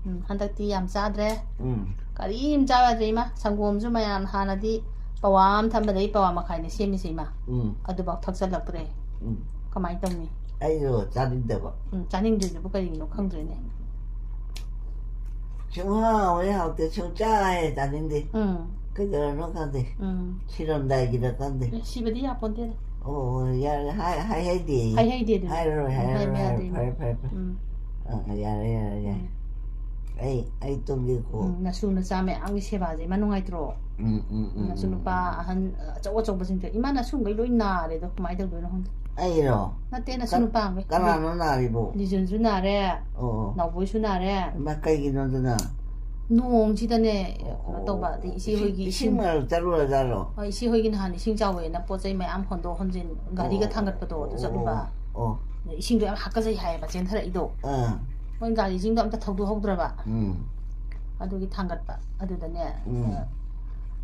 ꯎꯝ, ꯍꯟꯗꯛꯇꯤ ꯌꯥꯝ ꯆꯥꯗ꯭ꯔꯦ꯫ ꯎꯝ꯫ ꯀꯔꯤꯝ ꯆꯥ ꯌꯥꯗ꯭ꯔꯦ, ꯏꯃꯥ꯫ ꯁꯪꯒꯣꯝꯁꯨ ꯃꯌꯥꯝ ꯍꯥꯟꯅꯗꯤ ꯄꯋꯥ ꯑꯃ ꯊꯝꯕꯗꯒꯤ ꯄꯋꯥ ꯃꯈꯥꯏꯅꯦ ꯁꯦꯝꯃꯤꯁꯦ, ꯏꯃꯥ꯫ ꯎꯝ꯫ ꯑꯗꯨꯐꯥꯎ ꯊꯛꯆꯜꯂꯛꯇ꯭ꯔꯦ꯫ ꯎꯝ꯫ ꯀꯃꯥꯏꯅ ꯇꯧꯅꯤ? ꯑꯩꯁꯨ ꯆꯥꯅꯤꯡꯗꯕ꯫ ꯎꯝ, ꯆꯥꯅꯤꯡꯗ꯭ꯔꯤꯗꯨꯕꯨ ꯀꯔꯤꯒꯤꯅꯣ ꯈꯪꯗ꯭ꯔꯦꯅꯦ꯫ ꯁꯨꯡꯍꯥꯎ ꯍꯦꯛ ꯍꯥꯎꯇꯦ, ꯁꯨꯡꯆꯥ ꯍꯦꯛ ꯆꯥꯅꯤꯡꯗꯦ꯫ ꯎꯝ꯫ ꯀꯩꯗꯧꯔꯅꯣ ꯈꯪꯗꯦ꯫ ꯎꯝ꯫ ꯁꯤꯔꯝꯗꯥꯏꯒꯤꯗ ꯈꯪꯗꯦ꯫ ꯑꯦ, ꯁꯤꯕꯗꯤ ꯌꯥꯄꯣꯟꯇꯦꯗ꯫ ꯑꯣ, ꯑꯣ, ꯌꯥꯔꯦ, ꯍꯥꯏ-, ꯍꯥꯏꯍꯩꯗꯦ꯫ ꯍꯥꯏꯍꯩꯗꯦ ꯑꯗꯨꯗꯤ꯫ ꯍꯥꯏꯔꯔꯣꯏ, ꯎꯝ, ꯍꯥꯏꯔꯔꯣꯏ, ꯍꯥꯏꯕ ꯍꯥꯏꯔꯔꯣꯏ꯫ ꯌꯥꯗꯦ꯫ ꯐꯔꯦ, ꯐꯔꯦ, ꯐꯔꯦ꯫ ꯎꯝ꯫ ꯑ, ꯌꯥꯔꯦ, ꯌꯥꯔꯦ, ꯌꯥꯔꯦ꯫ ꯎꯝ꯫ ꯑꯩ, ꯑꯩ ꯇꯨꯝꯒꯦꯀꯣ꯫ ꯎꯝ, ꯅꯁꯨ ꯅꯆꯥ ꯃꯌꯥꯝꯒꯤ ꯁꯦꯕꯥꯁꯦ ꯏꯃꯥ ꯅꯨꯡꯉꯥꯏꯇ꯭ꯔꯣ? ꯎꯝ, ꯎꯝ, ꯎꯝ, ꯅꯁꯨ ꯎꯝ, ꯅꯨꯄꯥ ꯎꯝ꯫ ꯑꯍꯟ, ꯑ, ꯑꯆꯧ ꯑꯆꯧꯕꯁꯤꯡꯗꯣ, "ꯏꯃꯥ, ꯅꯁꯨꯈꯩ ꯂꯣꯏ ꯅꯥꯔꯦꯗꯣ, ꯀꯃꯥꯏꯅ ꯇꯧꯗꯣꯏꯅꯣ ꯈꯪꯗꯦ"? ꯑꯩꯔꯣ? ꯅꯠꯇꯦ, ꯅꯁꯨ ꯀ-, ꯅꯨꯄꯥꯈꯩ꯫ ꯀꯅꯥꯅꯣ ꯅꯥꯔꯤꯕꯣ? ꯂꯤꯖꯨꯟꯁꯨ ꯅꯥꯔꯦ, ꯑꯣ, ꯑꯣ꯫ ꯅꯥꯎꯕꯣꯏꯁꯨ ꯅꯥꯔꯦ꯫ ꯏꯃꯥ, ꯀꯩꯒꯤꯅꯣ ꯑꯗꯨꯅ? ꯅꯣꯡꯁꯤꯗꯅꯦ, ꯑꯣ, ꯀꯩꯅꯣ ꯑꯣ, ꯇꯧꯕ, ꯑꯣ, ꯑꯗꯩ ꯏꯆꯦ ꯏꯁꯤꯡ, ꯍꯣꯏꯒꯤ ꯏꯁꯤꯡ ꯏꯁꯤꯡ ꯃꯔꯛ ꯆꯠꯂꯨꯔꯖꯥꯠꯂꯣ? ꯍꯣꯏ, ꯏꯆꯦ ꯍꯣꯏꯒꯤ ꯅꯍꯥꯟ ꯏꯁꯤꯡ ꯆꯥꯎꯋꯦꯅ ꯄꯣꯠ ꯆꯩ ꯃꯌꯥꯝ ꯍꯣꯟꯗꯣꯛ ꯍꯣꯟꯖꯤꯟ, ꯒꯥꯔꯤꯒ ꯑꯣ, ꯊꯥꯡꯒꯠꯄꯗꯣ, ꯑꯗꯨ ꯑꯣ, ꯆꯠꯂꯨꯕ꯫ ꯑꯣ, ꯑꯣ꯫ ꯑꯗ ꯏꯁꯤꯡꯗꯣ ꯌꯥꯝ ꯍꯥꯀꯠꯆꯩ ꯍꯥꯏꯌꯦꯕ, ꯆꯦꯟꯊꯔꯛꯏꯗꯣ꯫ ꯑꯥ꯫ ꯃꯣꯏ ꯒꯥꯔꯤꯁꯤꯡꯗꯣ ꯑꯝꯇ ꯊꯧꯗꯣꯛꯍꯧꯗ꯭ꯔꯕ꯫ ꯎꯝ꯫ ꯑꯗꯨꯒꯤ ꯊꯥꯡꯒꯠꯄ꯫ ꯑꯗꯨꯗꯅꯦ, ꯎꯝ꯫ ꯑ,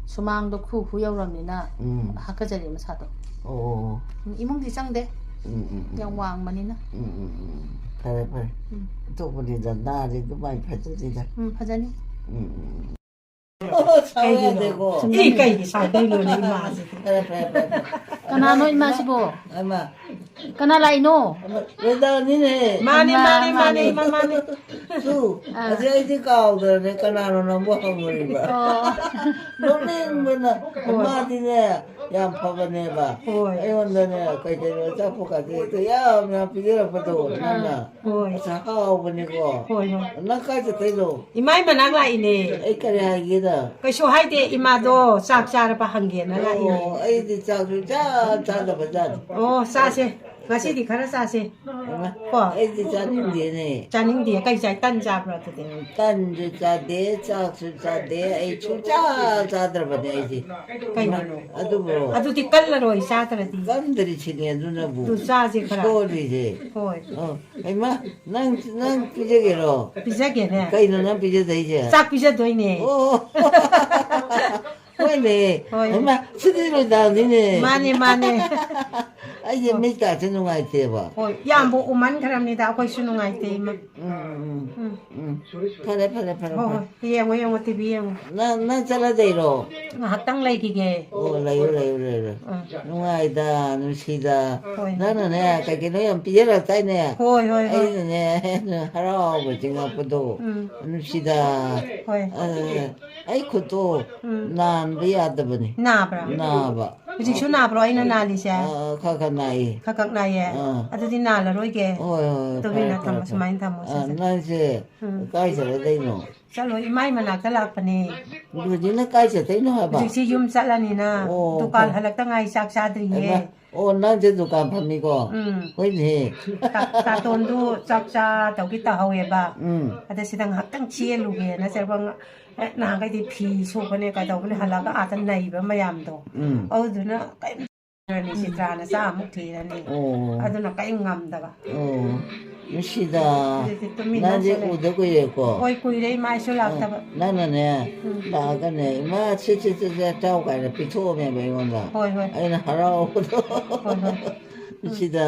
ꯁꯨꯃꯥꯡꯗꯣ ꯈꯨ ꯈꯨ ꯌꯧꯔꯝꯅꯤꯅ ꯎꯝ꯫ ꯍꯥꯀꯠꯆꯔꯦ ꯃꯁꯥꯗꯣ꯫ ꯑꯣ, ꯑꯣ, ꯑꯣ꯫ ꯎꯝ, ꯏꯃꯨꯡꯗꯤ ꯆꯪꯗꯦ꯫ ꯎꯝ, ꯎꯝ, ꯎꯝ, ꯌꯥꯝ ꯎꯝ꯫ ꯋꯥꯡꯕꯅꯤꯅ꯫ ꯎꯝ, ꯎꯝ, ꯎꯝ꯫ ꯐꯔꯦ, ꯐꯔꯦ꯫ ꯎꯝ꯫ ꯑꯇꯣꯞꯄꯅꯤꯗ ꯅꯥꯔꯦ ꯑꯗꯨꯃꯥꯏꯅ ꯐꯖꯗꯦꯗ꯫ ꯎꯝ, ꯐꯖꯅꯤ꯫ ꯎꯝ, ꯎꯝ, ꯎꯝ꯫ ꯁꯥꯎ ꯀꯩꯒꯤꯅꯣ? ꯌꯥꯗꯦꯀꯣ꯫ ꯏ, ꯀꯩꯒꯤ ꯁꯥꯎꯗꯣꯏꯅꯣꯅꯦ ꯏꯃꯥꯁꯤꯗꯤ? ꯐꯔꯦ, ꯐꯔꯦ, ꯐꯔꯦ, ꯐꯔꯦ꯫ ꯀꯅꯥꯅꯣ ꯏꯃꯥꯁꯤꯕꯣ? ꯏꯃꯥ꯫ ꯀꯅꯥ ꯂꯥꯛꯏꯅꯣ? ꯏꯃꯥ, ꯔꯣꯖꯥꯅꯤꯅꯦ꯫ ꯃꯥꯅꯤ, ꯏꯃꯥ, ꯃꯥꯅꯤ, ꯃꯥꯅꯤ, ꯃꯥꯅꯤ꯫ ꯏꯃꯥ, ꯃꯥꯅꯤ꯫ ꯇꯨ, ꯑꯥ꯫ ꯑꯁꯤ ꯑꯩꯗꯤ ꯀꯥꯎꯗꯅꯅꯦ ꯀꯅꯥꯅꯣ ꯅꯪꯕꯨ ꯍꯪꯉꯨꯔꯤꯕ꯫ ꯑꯣ꯫ ꯅꯣꯛꯅꯤꯡꯕꯅ, ꯍꯣꯏ꯫ ꯃꯥꯗꯤꯅꯦ ꯌꯥꯝ ꯐꯕꯅꯦꯕ꯫ ꯍꯣꯏ꯫ ꯑꯩꯉꯣꯟꯗꯅꯦ ꯀꯩ ꯀꯩꯅꯣ ꯑꯆꯥꯄꯣꯠꯀꯁꯦ ꯍꯦꯛꯇ ꯌꯥꯝ ꯌꯥꯝ ꯄꯤꯖꯔꯛꯄꯗꯣ ꯅꯪꯅ꯫ ꯍꯣꯏ꯫ ꯑꯁ, ꯍꯥꯎꯕꯅꯤꯀꯣ꯫ ꯍꯣꯏ, ꯍꯣꯏ꯫ ꯅꯪ ꯀꯥꯏ ꯆꯠꯇꯣꯏꯅꯣ? ꯏꯃꯥꯏ ꯃꯅꯥꯛ ꯂꯥꯛꯏꯅꯦ꯫ ꯑꯩ ꯀꯔꯤ ꯍꯥꯏꯒꯦꯗ? ꯀꯩꯁꯨ ꯍꯥꯏꯗꯦ, ꯏꯃꯥꯗꯣ ꯆꯥꯛ ꯆꯥꯔꯕ ꯍꯪꯒꯦꯅ ꯂꯥꯛꯏꯅꯦ꯫ ꯑꯣ, ꯑꯩꯗꯤ ꯆꯥꯛꯁꯨ ꯆꯥ ꯆꯥꯗꯕ ꯖꯥꯠꯅꯤ꯫ ꯑꯣ, ꯆꯥꯁꯦ꯫ ꯉꯁꯤꯗꯤ ꯈꯔ ꯆꯥꯁꯦ꯫ ꯍꯩꯃꯥ, ꯀꯣ? ꯑꯩꯗꯤ ꯆꯥꯅꯤꯡꯗꯦꯅꯦ꯫ ꯆꯥꯅꯤꯡꯗꯦ? ꯀꯩ ꯆꯥꯏ? ꯇꯟ ꯆꯥꯕ꯭ꯔꯣ ꯑꯗꯨꯗꯤ? ꯎꯝ, ꯇꯟꯁꯨ ꯆꯥꯗꯦ, ꯆꯥꯛꯁꯨ ꯆꯥꯗꯦ, ꯑꯩ ꯁꯨꯡꯆꯥ ꯆꯥꯗ꯭ꯔꯕꯅꯦ ꯑꯩꯗꯤ꯫ ꯀꯩꯅꯣ? ꯑꯗꯨꯕꯨ ꯑꯗꯨꯗꯤ ꯀꯜꯂꯔꯣꯏ ꯆꯥꯗ꯭ꯔꯗꯤ꯫ ꯀꯟꯗ꯭ꯔꯤꯁꯤꯅꯦ ꯑꯗꯨꯅꯕꯨ ꯑꯗꯨ ꯆꯥꯁꯦ ꯈꯔ꯫ ꯁꯣꯜꯂꯤꯁꯦ꯫ ꯍꯣꯏ꯫ ꯑꯣ, ꯍꯩꯃꯥ, ꯅꯪ, ꯅꯪ ꯄꯤꯖꯒꯦꯔꯣ? ꯄꯤꯖꯒꯦꯅꯦ꯫ ꯀꯩꯅꯣ ꯅꯪ ꯄꯤꯖꯗꯣꯏꯁꯦ? ꯆꯥꯛ ꯄꯤꯖꯗꯣꯏꯅꯦ꯫ ꯑꯣ꯫ ꯍꯣꯏꯅꯦ꯫ ꯍꯣꯏ꯫ ꯍꯩꯃꯥ, ꯁꯤꯗꯤ ꯅꯨꯡꯗꯥꯡꯅꯤꯅꯦ꯫ ꯃꯥꯅꯦ, ꯃꯥꯅꯦ꯫ ꯑꯩꯁꯦ ꯍꯣꯏ꯫ ꯃꯤꯠꯀꯥꯁꯦ ꯅꯨꯡꯉꯥꯏꯇꯦꯕ꯫ ꯍꯣꯏ, ꯌꯥꯝꯕꯨ ꯎꯃꯟꯈ꯭ꯔꯕꯅꯤꯗ, ꯑꯩꯈꯣꯏꯁꯨ ꯅꯨꯡꯉꯥꯏꯇꯦ, ꯏꯃꯥ꯫ ꯎꯝ, ꯎꯝ, ꯎꯝ, ꯎꯝ꯫ ꯎꯝ꯫ ꯐꯔꯦ, ꯐꯔꯦ, ꯐꯔꯦ, ꯍꯣꯏ, ꯐꯔꯦ꯫ ꯍꯣꯏ, ꯌꯦꯡꯉꯣ, ꯌꯦꯡꯉꯣ, ꯇꯤ ꯚꯤ ꯌꯦꯡꯉꯣ꯫ ꯅꯪ, ꯅꯪ ꯆꯠꯂꯗꯣꯏꯔꯣ? ꯉꯥꯏꯍꯥꯛꯇꯪ ꯂꯩꯈꯤꯒꯦ꯫ ꯑꯣ, ꯂꯩꯌꯨ, ꯂꯩꯌꯨ, ꯂꯩꯌꯨ, ꯂꯩꯌꯨ꯫ ꯑꯥ꯫ ꯅꯨꯡꯉꯥꯏꯗ, ꯅꯨꯡꯁꯤꯗ꯫ ꯍꯣꯏ꯫ ꯅꯪꯅꯅꯦ, ꯀꯩ ꯀꯩꯅꯣ ꯌꯥꯝ ꯄꯤꯖꯔꯛꯇꯥꯏꯅꯦ? ꯍꯣꯏ, ꯍꯣꯏ, ꯍꯣꯏ꯫ ꯑꯩꯅꯅꯦ, ꯍꯔꯥꯎꯕ ꯆꯤꯡꯉꯛꯄꯗꯣ꯫ ꯎꯝ꯫ ꯅꯨꯡꯁꯤꯗ꯫ ꯍꯣꯏ꯫ ꯑ, ꯑꯩ ꯈꯨꯠꯇꯣ ꯎꯝ꯫ ꯅꯥꯟꯕ ꯌꯥꯗꯕꯅꯤ꯫ ꯅꯥꯕ꯭ꯔꯥ? ꯅꯥꯕ꯫ ꯍꯧꯖꯤꯛꯁꯨ ꯅꯥꯕ꯭ꯔꯣ ꯑꯩꯅ ꯅꯥꯜꯂꯤꯁꯦ? ꯑꯥ, ꯈꯔ ꯈꯔ ꯅꯥꯏꯌꯦ꯫ ꯈꯔ ꯈꯛ ꯅꯥꯏꯌꯦ? ꯑꯥ꯫ ꯑꯗꯨꯗꯤ ꯅꯥꯜꯂꯔꯣꯏꯒꯦ꯫ ꯍꯣꯏ, ꯍꯣꯏ, ꯍꯣꯏ, ꯇꯨꯃꯤꯟꯅ ꯐꯔꯦ, ꯊꯝꯃꯣ, ꯐꯔꯦ, ꯁꯨꯃꯥꯏꯅ ꯊꯝꯃꯣ, ꯐꯔꯦ꯫ ꯑꯥ, ꯁꯦ, ꯁꯦ꯫ ꯅꯪꯁꯦ ꯎꯝ꯫ ꯀꯥꯏ ꯆꯠꯂꯗꯣꯏꯅꯣ? ꯆꯠꯂꯣꯏ, ꯏꯃꯥꯏ ꯃꯅꯥꯛꯇ ꯂꯥꯛꯄꯅꯦ꯫ ꯍꯧꯖꯤꯛꯅ ꯀꯥꯏ ꯆꯠꯇꯣꯏꯅꯣ ꯍꯥꯏꯕ? ꯍꯧꯖꯤꯛꯁꯤ ꯌꯨꯝ ꯆꯠꯂꯅꯤꯅ ꯑꯣ, ꯗꯨꯀꯥꯟ ꯐꯔꯦ꯫ ꯍꯜꯂꯛꯇ ꯉꯥꯏ, ꯆꯥꯛ ꯆꯥꯗ꯭ꯔꯤꯌꯦ꯫ ꯍꯩꯃꯥ, ꯑꯣ, ꯅꯪꯁꯦ ꯗꯨꯀꯥꯟ ꯐꯝꯃꯤꯀꯣ? ꯎꯝ꯫ ꯍꯣꯏꯅꯦꯍꯦ꯫ ꯇꯥ-, ꯇꯥꯇꯣꯟꯗꯨ ꯆꯥꯛ ꯆꯥꯗꯧꯒꯤ ꯇꯧꯍꯧꯋꯦꯕ꯫ ꯎꯝ꯫ ꯑꯗ ꯁꯤꯗ ꯉꯥꯏꯍꯥꯛꯇꯪ ꯆꯦꯜꯂꯨꯒꯦꯅ ꯆꯠꯄ ꯉ-, ꯍꯦꯛ ꯅꯍꯥꯟꯈꯩꯗꯤ ꯐꯤ ꯁꯨꯕꯅꯦ ꯀꯩꯗꯧꯕꯅꯦ ꯍꯜꯂꯒ ꯑꯥꯗ ꯅꯩꯕ ꯃꯌꯥꯝꯗꯣ꯫ ꯎꯝ꯫ ꯑꯗꯨꯗꯨꯅ ꯀꯩꯝ ꯊꯤꯔꯅꯤ, ꯎꯝ꯫ ꯆꯤꯇ꯭ꯔꯥꯅ ꯆꯥ ꯑꯃꯨꯛ ꯊꯤꯔꯅꯤ꯫ ꯑꯣ꯫ ꯑꯗꯨꯅ ꯀꯔꯤꯝ ꯉꯝꯗꯕ꯫ ꯑꯣ꯫ ꯅꯨꯡꯁꯤꯗ꯫ ꯑꯗꯨꯗꯤ ꯇꯨꯃꯤꯟꯅ ꯅꯪꯗꯤ ꯆꯠꯂꯦ꯫ ꯎꯗ ꯀꯨꯏꯔꯦꯀꯣ? ꯍꯣꯏ, ꯀꯨꯏꯔꯦ, ꯏꯃꯥꯏꯁꯨ ꯑ, ꯂꯥꯛꯇꯕ꯫ ꯅꯪꯅꯅꯦ, ꯎꯝ꯫ ꯂꯥꯛꯑꯒꯅꯦ, "ꯏꯃꯥ, ꯁꯤ, ꯁꯤ, ꯁꯤ, ꯁꯤ ꯆꯥꯎ" ꯀꯥꯏꯅ ꯄꯤꯊꯣꯛꯑꯝꯃꯦꯕ ꯑꯩꯉꯣꯟꯗ꯫ ꯍꯣꯏ, ꯍꯣꯏ꯫ ꯑꯩꯅ ꯍꯔꯥꯎꯕꯗꯣ꯫ ꯍꯣꯏ, ꯍꯣꯏ꯫ ꯎꯝ꯫ ꯅꯨꯡꯁꯤꯗ꯫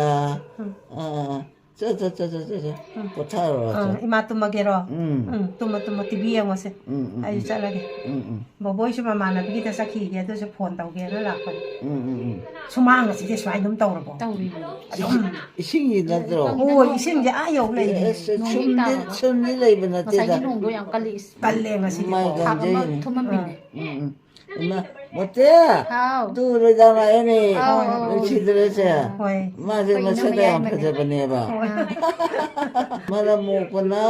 ꯎꯝ꯫ ꯑ, ꯑ꯫ ꯆꯣ, ꯆꯣ, ꯆꯣ, ꯆꯣ, ꯆꯣ, ꯆꯣ꯫ ꯎꯝ꯫ ꯄꯣꯊꯥꯔꯨꯔꯣ, ꯑꯥ, ꯆꯣ꯫ ꯏꯃꯥ ꯇꯨꯝꯃꯒꯦꯔꯣ? ꯎꯝ꯫ ꯎꯝ, ꯇꯨꯝꯃꯣ, ꯇꯨꯝꯃꯣ, ꯇꯤ ꯚꯤ ꯌꯦꯡꯉꯣꯁꯦ꯫ ꯎꯝ, ꯎꯝ, ꯑꯩ ꯎꯝ꯫ ꯆꯠꯂꯒꯦ꯫ ꯎꯝ, ꯎꯝ꯫ ꯕꯣꯕꯣꯏꯁꯨ ꯃꯃꯥꯟꯅꯕꯤꯒꯤꯗ ꯆꯠꯈꯤꯒꯦ, ꯑꯗꯨꯁꯨ ꯐꯣꯟ ꯇꯧꯒꯦꯅ ꯂꯥꯛꯄꯅꯦ꯫ ꯎꯝ, ꯎꯝ, ꯎꯝ꯫ ꯁꯨꯃꯥꯡ ꯑꯁꯤꯗꯤ ꯁꯨꯃꯥꯏꯅ ꯑꯗꯨꯝ ꯇꯧꯔꯕꯣ? ꯇꯧꯔꯤꯅꯦ꯫ ꯑꯗꯨꯝ꯫ ꯏꯁꯤꯡ, ꯏꯁꯤꯡꯒꯤ ꯅꯠꯇ꯭ꯔꯣ? ꯍꯣꯏ, ꯏꯁꯤꯡꯁꯦ ꯑꯥ ꯌꯧ ꯂꯩꯔꯦ꯫ ꯑꯦ, ꯑꯁ, ꯅꯣꯡ ꯍꯦꯛ ꯁꯨꯝꯗꯤ, ꯇꯥꯕꯒ꯫ ꯁꯨꯝꯗꯤ ꯂꯩꯕ ꯉꯁꯥꯏꯒꯤ ꯅꯠꯇꯦꯗ꯫ ꯅꯣꯡꯗꯣ ꯌꯥꯝ ꯀꯜꯂꯤ, ꯏꯁ꯫ ꯀꯜꯂꯦ ꯉꯁꯤꯗꯤꯀꯣ꯫ ꯃꯥꯏ ꯊꯥꯕ ꯑꯃ ꯒꯣꯟꯖꯩꯅꯦ꯫ ꯊꯨꯝꯃꯝꯃꯤꯅꯦ꯫ ꯎꯝ, ꯎꯝ꯫ ꯏꯃꯥ, ꯃꯣꯇꯦ! ꯍꯥꯎ꯫ ꯇꯨ ꯂꯣꯏꯗꯥ ꯂꯥꯛꯑꯦꯅꯦ꯫ ꯑꯧ, ꯑꯧ꯫ ꯅꯨꯡꯁꯤꯗ꯭ꯔꯁꯦ? ꯍꯣꯏ꯫ ꯃꯥꯁꯦ ꯑꯩꯈꯣꯏ ꯃꯁꯛ ꯏꯅꯝꯃ ꯌꯥꯝ ꯌꯥꯏꯃꯅꯦ꯫ ꯐꯖꯕꯅꯦꯕ꯫ ꯍꯣꯏ꯫ ꯃꯔꯝ ꯃꯣꯛꯄꯅ,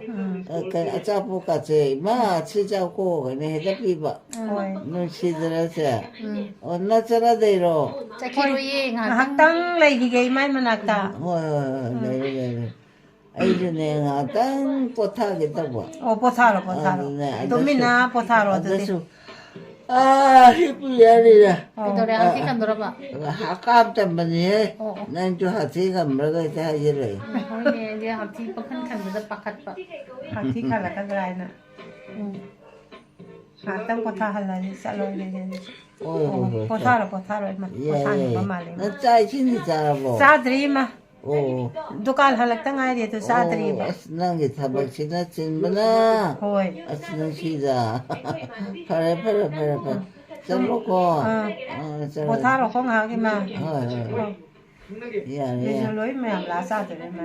ꯎꯝ꯫ ꯑ, ꯀꯩ, ꯑꯆꯥꯄꯣꯠꯀꯥꯁꯦ, "ꯏꯃꯥ, ꯁꯤ ꯆꯥꯎꯀꯣ" ꯍꯥꯏꯅ ꯍꯦꯛꯇ ꯄꯤꯕ꯫ ꯎꯝ꯫ ꯍꯣꯏ꯫ ꯅꯨꯡꯁꯤꯗ꯭ꯔꯁꯦ? ꯎꯝ꯫ ꯑꯣ, ꯅꯪ ꯆꯠꯂꯗꯣꯏꯔꯣ? ꯆꯠꯈꯤꯔꯣꯏꯌꯦ, ꯉꯥꯏꯍꯥꯛꯇꯪ꯫ ꯉꯥꯏꯍꯥꯛꯇꯪ ꯂꯩꯈꯤꯒꯦ ꯏꯃꯥꯏ ꯃꯅꯥꯛꯇ꯫ ꯍꯣꯏ, ꯍꯣꯏ, ꯍꯣꯏ, ꯎꯝ꯫ ꯂꯩꯔꯣ, ꯂꯩꯔꯣ꯫ ꯑꯩꯁꯨꯅꯦ ꯉꯥꯏꯍꯥꯛꯇꯪ ꯄꯣꯊꯥꯒꯦ ꯇꯧꯕ꯫ ꯑꯣ, ꯄꯣꯊꯥꯔꯣ, ꯄꯣꯊꯥꯔꯣ꯫ ꯑꯗꯨꯅꯦ, ꯑꯗꯨꯁꯨ, ꯇꯨꯃꯤꯟꯅ ꯄꯣꯊꯥꯔꯣ ꯑꯗꯨꯗꯤ꯫ ꯑꯗꯨꯁꯨ, ꯑꯥ, ꯍꯤꯞꯄꯤ ꯌꯥꯔꯤꯔ꯫ ꯑꯣ꯫ ꯀꯩꯗꯧꯔꯦ? ꯍꯥꯊꯤ ꯈꯟꯗꯣꯔꯕ? ꯍꯀꯥꯝ ꯇꯟꯕꯅꯤꯍꯦ꯫ ꯑꯣ, ꯑꯣ꯫ ꯅꯪꯁꯨ ꯍꯥꯊꯤ ꯈꯟꯕ꯭ꯔꯥ ꯀꯩꯇ ꯍꯥꯏꯖꯤꯜꯂꯛꯑꯦ꯫ ꯎꯝ, ꯍꯣꯏꯅꯦ, ꯑꯩꯗꯤ ꯍꯥꯊꯤ ꯄꯪꯈꯟ ꯈꯟꯕꯗ ꯄꯥꯈꯠꯄ꯫ ꯍꯥꯊꯤ ꯈꯜꯂꯛꯀꯗ꯭ꯔꯥ ꯍꯥꯏꯅ꯫ ꯎꯝ꯫ ꯉꯥꯏꯍꯥꯛꯇꯪ ꯄꯣꯊꯥꯍꯜꯂꯁꯤ, ꯆꯠꯂꯣꯏꯒꯦ꯫ ꯍꯣꯏ, ꯍꯣꯏ, ꯑꯣ, ꯍꯣꯏ, ꯄꯣꯊꯥꯔꯣ, ꯄꯣꯊꯥꯔꯣ, ꯏꯃꯥ꯫ ꯌꯥꯏ, ꯌꯥꯏ, ꯄꯣꯊꯥꯅꯤꯡꯕ ꯌꯥꯏ꯫ ꯃꯥꯜꯂꯦ, ꯏꯃꯥ꯫ ꯅꯪ ꯆꯥꯛ ꯏꯁꯤꯡꯗꯤ ꯆꯥꯔꯕꯣ? ꯆꯥꯗ꯭ꯔꯤ, ꯏꯃꯥ꯫ ꯑꯣ꯫ ꯗꯨꯀꯥꯟ ꯍꯜꯂꯛꯇ ꯉꯥꯏꯔꯤ, ꯑꯗꯨ ꯑꯣ, ꯆꯥꯗ꯭ꯔꯤꯕ꯫ ꯑꯁ, ꯅꯪꯒꯤ ꯊꯕꯛꯁꯤꯅ ꯆꯤꯟꯕꯅ꯫ ꯍꯣꯏ꯫ ꯑꯁ, ꯅꯨꯡꯁꯤꯗ꯫ ꯐꯔꯦ, ꯐꯔꯦ, ꯐꯔꯦ, ꯐꯔꯦ꯫ ꯆꯠꯂꯣꯀꯣ꯫ ꯑꯥ꯫ ꯑꯥ, ꯆꯠꯂꯣ꯫ ꯄꯣꯊꯥꯔꯣꯀꯣ ꯉꯥꯏꯍꯥꯛ, ꯏꯃꯥ꯫ ꯍꯣꯏ, ꯍꯣꯏ, ꯍꯣꯏ꯫ ꯑꯥ꯫ ꯌꯥꯔꯦ, ꯃꯤꯁꯨ ꯌꯥꯔꯦ꯫ ꯂꯣꯏ ꯃꯌꯥꯝ ꯂꯥꯛꯑ ꯆꯥꯗꯣꯏꯅꯦ, ꯏꯃꯥ꯫